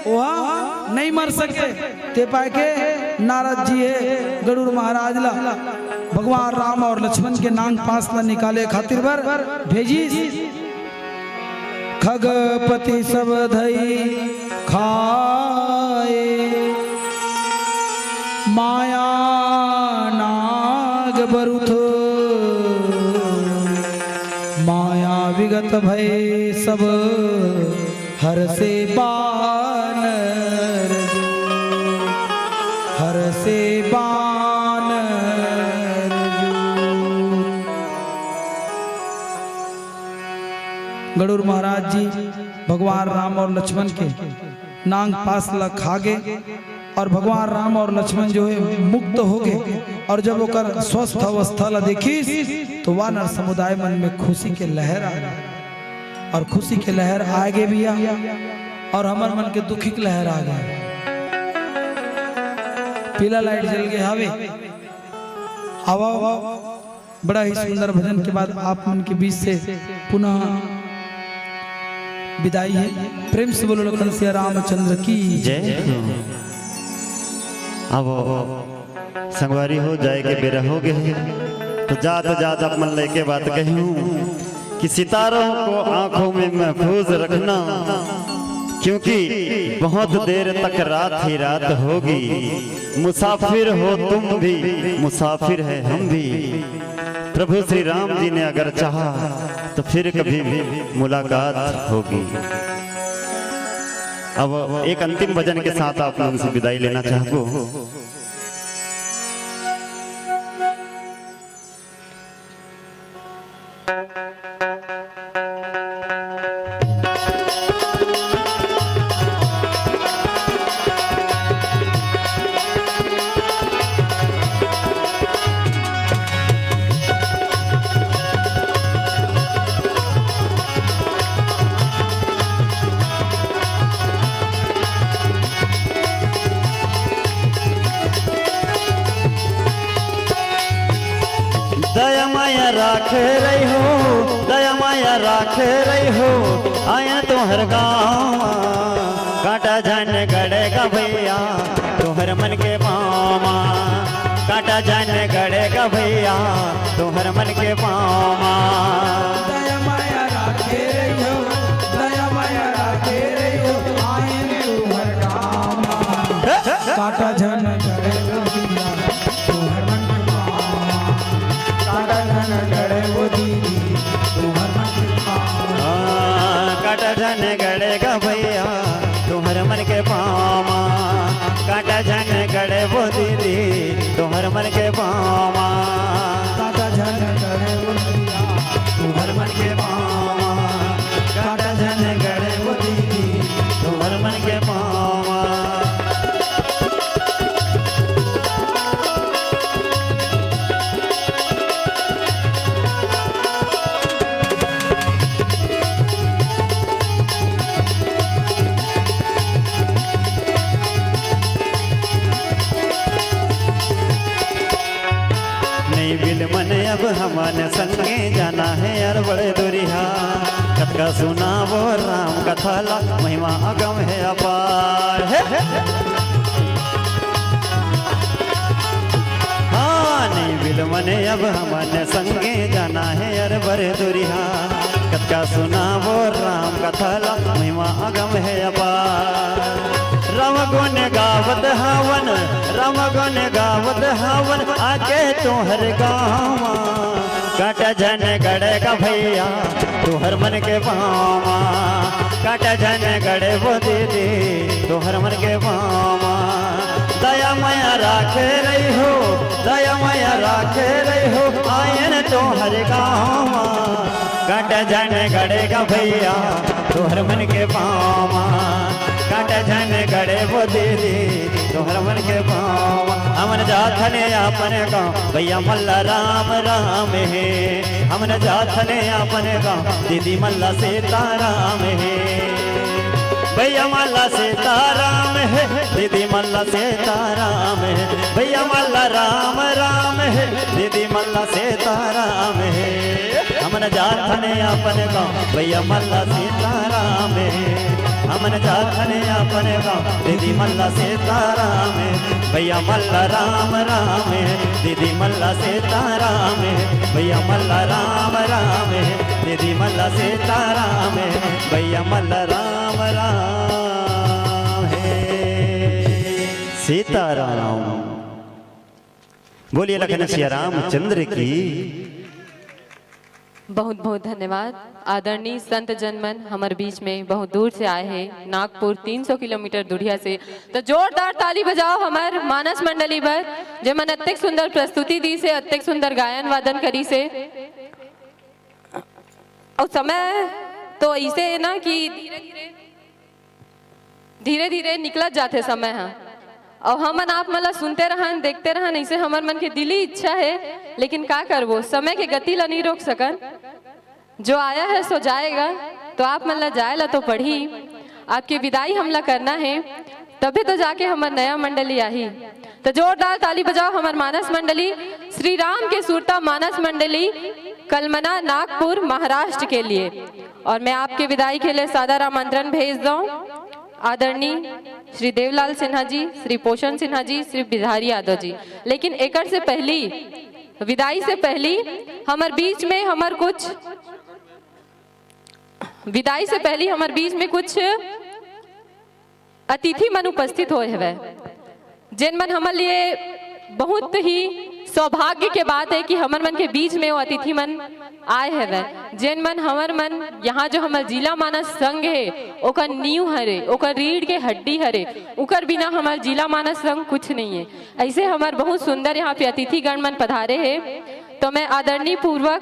वह नहीं मर सके। ते पाय के नारद जी हे गरुड़ महाराज ला भगवान राम और लक्ष्मण के नांग पास ला निकाले खातिर बर भेजिस। खगपति सब धई खाए माया ना बरुथ माया विगत भय सब हर से बानर जो, हर से बानर जो। गरुड़ महाराज जी भगवान राम और लक्ष्मण के नांग पास ला खा गे और भगवान राम और लक्ष्मण जो है मुक्त हो गए और जब ओकर स्वस्थ अवस्था ला देखिस तो वानर समुदाय मन में खुशी के लहर आ गए और खुशी के लहर आ गए भैया और हमर मन के दुखी के लहर आ गए। पीला लाइट जल गए हवे। आवा, आवा। बड़ा ही सुंदर भजन के बाद आप मन के बीच से पुनः विदाई है। प्रेम से बोलो लखन सिया रामचंद्र की। जय। अब संगवारी हो जाए के बेरा हो गए, तो जात जात आप मन लेके बात कही हूँ कि सितारों को आंखों में महफूज रखना, क्योंकि बहुत देर तक रात ही रात होगी। मुसाफिर हो तुम भी, मुसाफिर है हम भी। प्रभु श्री राम जी ने अगर चाहा तो फिर कभी भी मुलाकात होगी। अब एक अंतिम भजन के साथ आप लोगों से विदाई लेना चाहूंगा। दया माया राखे रही हो, दया माया राखे रही हो, आया तोहर गाँव। कांटा झन गड़ेगा भैया तोहर मन के पाँव मा। कांटा झन गड़ेगा भैया तोहर मन के पाँव मा। दया माया राखे रही हो, दया माया राखे रही हो, आयन तोहर काम। कांटा झन गड़ेगा भैया तोहर मन के पाँव। कांटा झन गड़े वो दीदी तोहर मन के पाँव। हाँ, कांटा झन गड़ेगा भैया तोहर मन के पाँव मा। कांटा झन गड़े वो दीदी तोहर मन के पाँव मा। कांटा झन गड़े वो भैया तोहर मन के पाँव मा। कांटा झन गड़े वो दीदी तोहर मन के पाँव मा। नहीं बिल मन अब हमन संगे जाना है यार बड़े दुरिहा। कतका सुनावो राम कथा ला, महिमा अगम है अपार। हे, हे। हाँ, नहीं बिल मने अब हमन संगे जाना है अरबर दुरिहा। कतका सुनावो राम कथा ला, महिमा अगम है अपार। राम गुण गावत हवन, राम गुण गावत हवन, आके तोहर गाँव। कांटा झन गड़ेगा भैया तोहर मन के पाँव मा। कांटा झन गड़े वो दीदी तोहर मन के पाँव मा। दया माया राखे रही हो, दया माया राखे रही हो, आयन तोहर गाँव मा। कांटा झन गड़ेगा भैया तोहर मन के पाँव मा। कांटा झन गड़े वो दीदी तोहर मन के पाँव मा। हमन जाथन अपन गाँव भैया मल्ला राम राम हे। हमन जाथन अपन गाँव दीदी मल्ला सीताराम हे। भैया मल्ला सीताराम हे, दीदी मल्ला सीताराम हे। भैया मल्ला राम राम हे, दीदी मल्ला सीताराम हे। हमन जाथन अपन गाँव भैया मल्ला सीताराम हे। हमन जाथन अपन गाँव दीदी मल्ला सीताराम हे। भैया मल्ला राम राम हे, दीदी मल्ला सीताराम हे। भैया मल्ला राम राम हे, दीदी मल्ला सीताराम हे। भैया मल्ला राम राम हे, सीताराम। बोलिए लखन सिया रामचंद्र की। बहुत बहुत धन्यवाद। आदरणीय संत जन मन हमर बीच में बहुत दूर से आए हैं, नागपुर तीन सौ किलोमीटर दूरिया से। तो जोरदार ताली बजाओ हमर मानस मंडली बर, जे मन अतेक सुंदर प्रस्तुति दी से, अतेक सुंदर गायन वादन करी से। और समय तो ऐसे है ना कि धीरे धीरे धीरे धीरे निकलत जाथे समय ह। अउ हमन आप मन ला सुनते रहन, देखते रहन, ऐसे हमर मन के दिली इच्छा है, लेकिन का करबो, समय के गति ला नहीं रोक सकन। जो आया है सो जाएगा, तो आप मन ला जाए ला तो पड़ही। आपके विदाई हमला करना है, तभी तो जाके हमर नया मंडली आही। तो जोरदार ताली बजाओ हमर मानस मंडली, श्री राम के सुरता मानस मंडली, कलमना, नागपुर, महाराष्ट्र के लिए। और मैं आपके विदाई के लिए सादर आमंत्रण भेज दूं आदरणीय श्री देवलाल सिन्हा जी, श्री पोषण सिन्हा जी, श्री बिहारी यादव जी। लेकिन एकर से पहली, विदाई से पहली हमर बीच में हमर कुछ, विदाई से पहली हमर बीच में कुछ अतिथि मन उपस्थित होए हवय, जेन मन हमर लिए बहुत ही सौभाग्य के बात है कि हमर मन के बीच में वो अतिथि मन आए हवय, जेन मन हमर मन यहाँ जो हमर जिला मानस संघ है, ओकर नींव हरे, ओकर रीढ़ के हड्डी हरे, ओकर बिना हमर जिला मानस संघ कुछ नहीं है। ऐसे हमर बहुत सुंदर यहाँ पे अतिथि गण मन पधारे हैं, तो मैं आदरणीय पूर्वक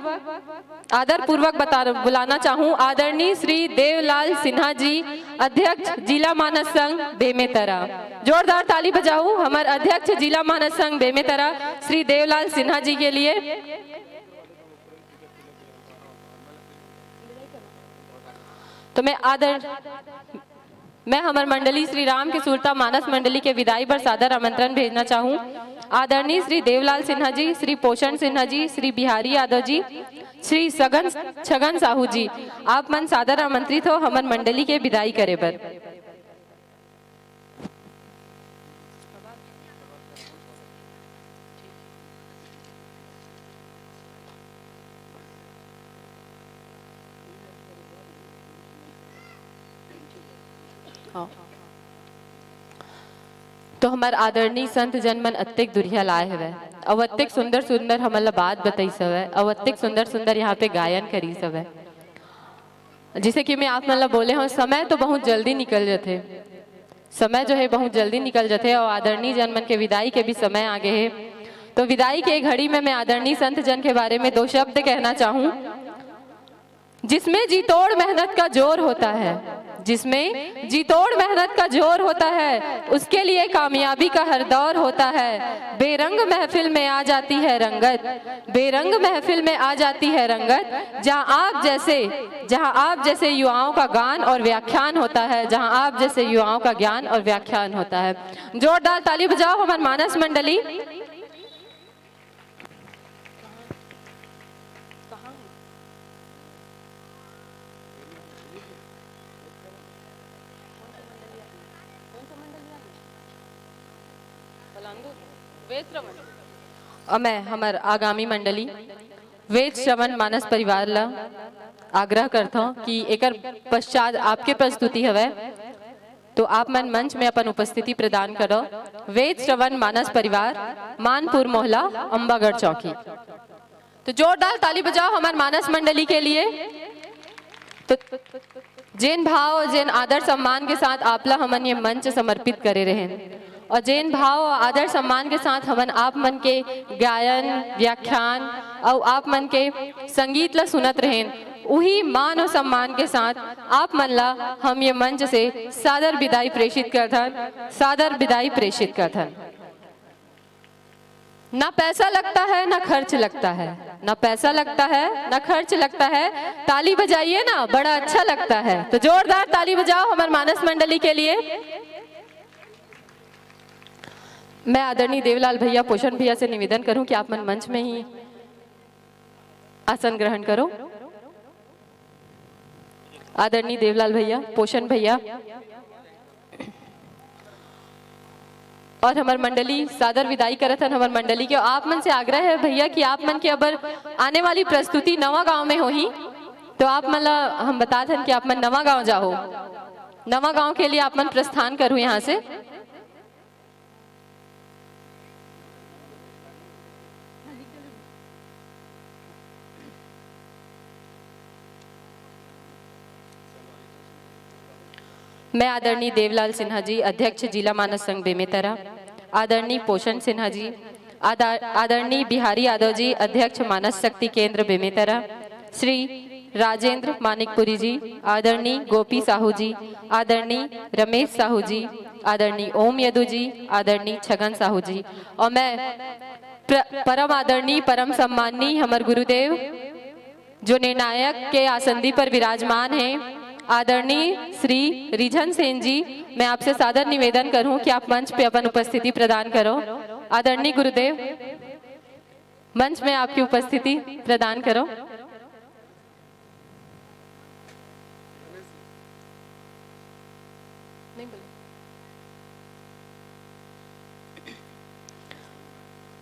आदर पूर्वक बता, बुलाना चाहूं आदरणीय श्री देवलाल सिन्हा जी, अध्यक्ष जिला मानस संघ बेमेतरा। जोरदार ताली बजाओ हमर अध्यक्ष जिला मानस संघ बेमेतरा श्री देवलाल सिन्हा जी के लिए। तो मैं आदर मैं हमर मंडली श्री राम के सुरता मानस मंडली के विदाई बर सादर आमंत्रण भेजना चाहूं आदरणीय श्री देवलाल सिन्हा जी, श्री पोषण सिन्हा जी, श्री बिहारी यादव जी, श्री सगन छगन साहू जी। आप मन सादर आमंत्रित हो हमर मंडली के विदाई करे बर। हाँ। तो हमर आदरणीय संत जन मन अतेक दुरिहा लाए हवय, अउ अतेक सुंदर सुंदर हमन ला बात बताइस हवय, अउ अतेक सुंदर सुंदर यहाँ पे गायन करिस हवय। जैसे कि मैं आप मन ला बोले हूँ, समय तो बहुत जल्दी निकल जाथे, समय जो है बहुत जल्दी निकल जाथे, और आदरणीय जन मन के विदाई के भी समय आ गए है। तो विदाई के घड़ी में मैं आदरणीय संत जन के बारे में दो शब्द कहना चाहूँ। जिसमें जी तोड़ मेहनत का जोर होता है, जिसमें जी तोड़ मेहनत का जोर होता है, उसके लिए कामयाबी का हर दौर होता है। बेरंग महफिल में आ जाती है रंगत, बेरंग महफिल में आ जाती है रंगत, जहाँ आप जैसे, जहाँ आप जैसे युवाओं का गान और व्याख्यान होता है, जहाँ आप जैसे युवाओं का ज्ञान और व्याख्यान होता है। जोरदार ताली बजाओ हमर मानस मंडली। अउ मैं हमर आगामी मंडली वेद श्रवण मानस परिवार ला आग्रह करथौं कि एकर पश्चात आपके प्रस्तुति हवय, तो आप मन मंच में अपन उपस्थिति प्रदान करो। वेद श्रवण मानस परिवार, मानपुर मोहला, अम्बागढ़ चौकी। तो जोरदार ताली बजाओ हमर मानस मंडली के लिए। तो जेन भाव, जेन आदर सम्मान के साथ आपला हमन ये मंच समर्पित करे रहेन, और जेन भाव आदर सम्मान के साथ हमन आप मन के गायन, व्याख्यान अउ आप मन के संगीत ला सुनत रहेन, उही मान और सम्मान के साथ आप मन ला हम ये मंच से सादर विदाई प्रेषित करथन, सादर विदाई प्रेषित करथन। ना पैसा लगता है, ना खर्च लगता है, ना पैसा लगता है, ना खर्च लगता है। ताली बजाइए ना, बड़ा अच्छा लगता है। तो जोरदार ताली बजाओ हमर मानस मंडली के लिए। मैं आदरणीय देवलाल भैया, पोषण भैया से निवेदन करूं कि आप मन मंच में ही आसन ग्रहण करो। आदरणीय देवलाल भैया, पोषण भैया, और हमर मंडली सादर विदाई करत हन हमर मंडली के। आप मन से आग्रह है भैया कि आप मन के अबर आने वाली प्रस्तुति नवा गांव में होही, तो आप मन ला हम बतात हन कि आप मन नवा गांव जाहो, नवा गांव के लिए आप मन प्रस्थान करू यहाँ से। मैं आदरणीय देवलाल सिन्हा जी, अध्यक्ष जिला मानस संघ बेमेतरा, आदरणीय पोषण सिन्हा जी, आदा-, आदरणीय बिहारी यादव जी, अध्यक्ष मानस शक्ति केंद्र बेमेतरा, श्री राजेंद्र मानिकपुरी जी, आदरणीय गोपी साहू जी, आदरणीय रमेश साहू जी, आदरणीय ओम यदु जी, आदरणीय छगन साहू जी, और मैं प्र-, परम आदरणीय, परम सम्माननीय हमर गुरुदेव, जो निर्णायक के आसंदी पर विराजमान हैं, आदरणीय श्री रिझन सेन जी, मैं आपसे सादर निवेदन करूं कि आप मंच पे अपन उपस्थिति प्रदान करो। आदरणीय गुरुदेव, मंच में आपकी उपस्थिति प्रदान करो।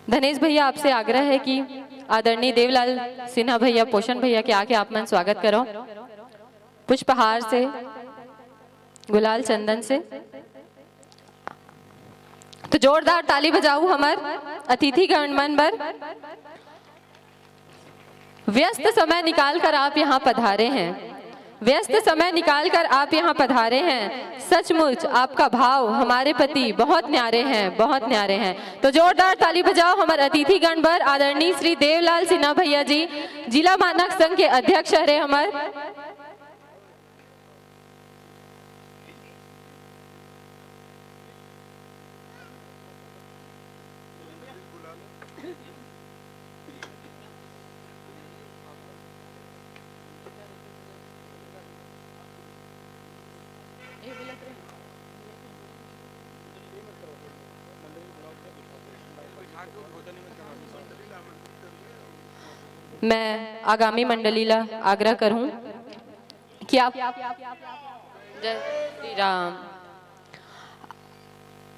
धनेश भैया, आपसे आग्रह है कि आदरणीय देवलाल सिन्हा भैया, पोषण भैया के आके आप मन स्वागत करो पुष्पहार से, गुलाल चंदन से। तो जोरदार ताली बजाऊ हमर अतिथि गण मन बर। व्यस्त समय निकाल कर आप यहाँ पधारे हैं, व्यस्त समय निकाल कर आप यहाँ पधारे हैं। सचमुच आपका भाव हमारे प्रति बहुत न्यारे हैं, बहुत न्यारे हैं। तो जोरदार ताली बजाओ हमर अतिथि गण बर, आदरणीय श्री देवलाल सिन्हा भैया जी, जिला मानक संघ के अध्यक्ष हरे हमर। मैं आगामी मंडली ला आग्रह करूं कि आप, जय श्री राम।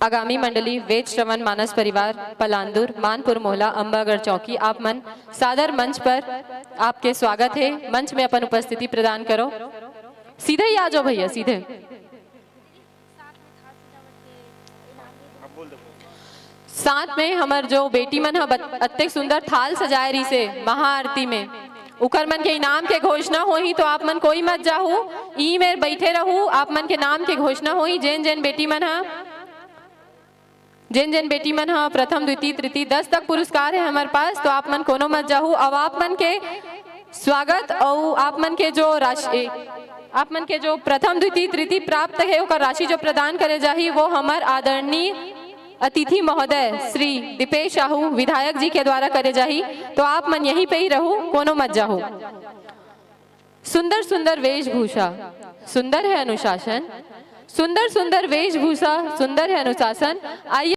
आगामी मंडली वेद श्रवण मानस परिवार पलांदुर, मानपुर मोहला, अंबागढ़ चौकी, आप मन सादर मंच पर आपके स्वागत है। मंच में अपन उपस्थिति प्रदान करो। सीधे ही आ जाओ भैया, सीधे। साथ में हमर जो बेटी मन ह बत-, अतेक सुंदर थाल सजाए रहिसे महाआरती में, उकर मन के इनाम के घोषणा होही, तो आप मन कोई मत जाहू, ई मेर बैठे रहू, आप मन के नाम के घोषणा होही। जेन जेन बेटी मन ह, जेन जेन बेटी मन ह प्रथम, द्वितीय, तृतीय, दस तक पुरस्कार है हमर पास, तो आप मन कोनो मत जाहू। अब आप मन के स्वागत अउ आप मन के जो राशि, आप मन के जो प्रथम, द्वितीय, तृतीय प्राप्त है, ओकर राशि जो प्रदान करे जाही, वो हमर आदरणीय अतिथि महोदय श्री दीपेश साहू विधायक जी के द्वारा करे जाही। तो आप मन यहीं पे ही रहू, कोनो मत जाहू। सुंदर सुंदर वेशभूषा, सुंदर है अनुशासन, सुंदर सुंदर वेशभूषा, सुंदर है अनुशासन। आइए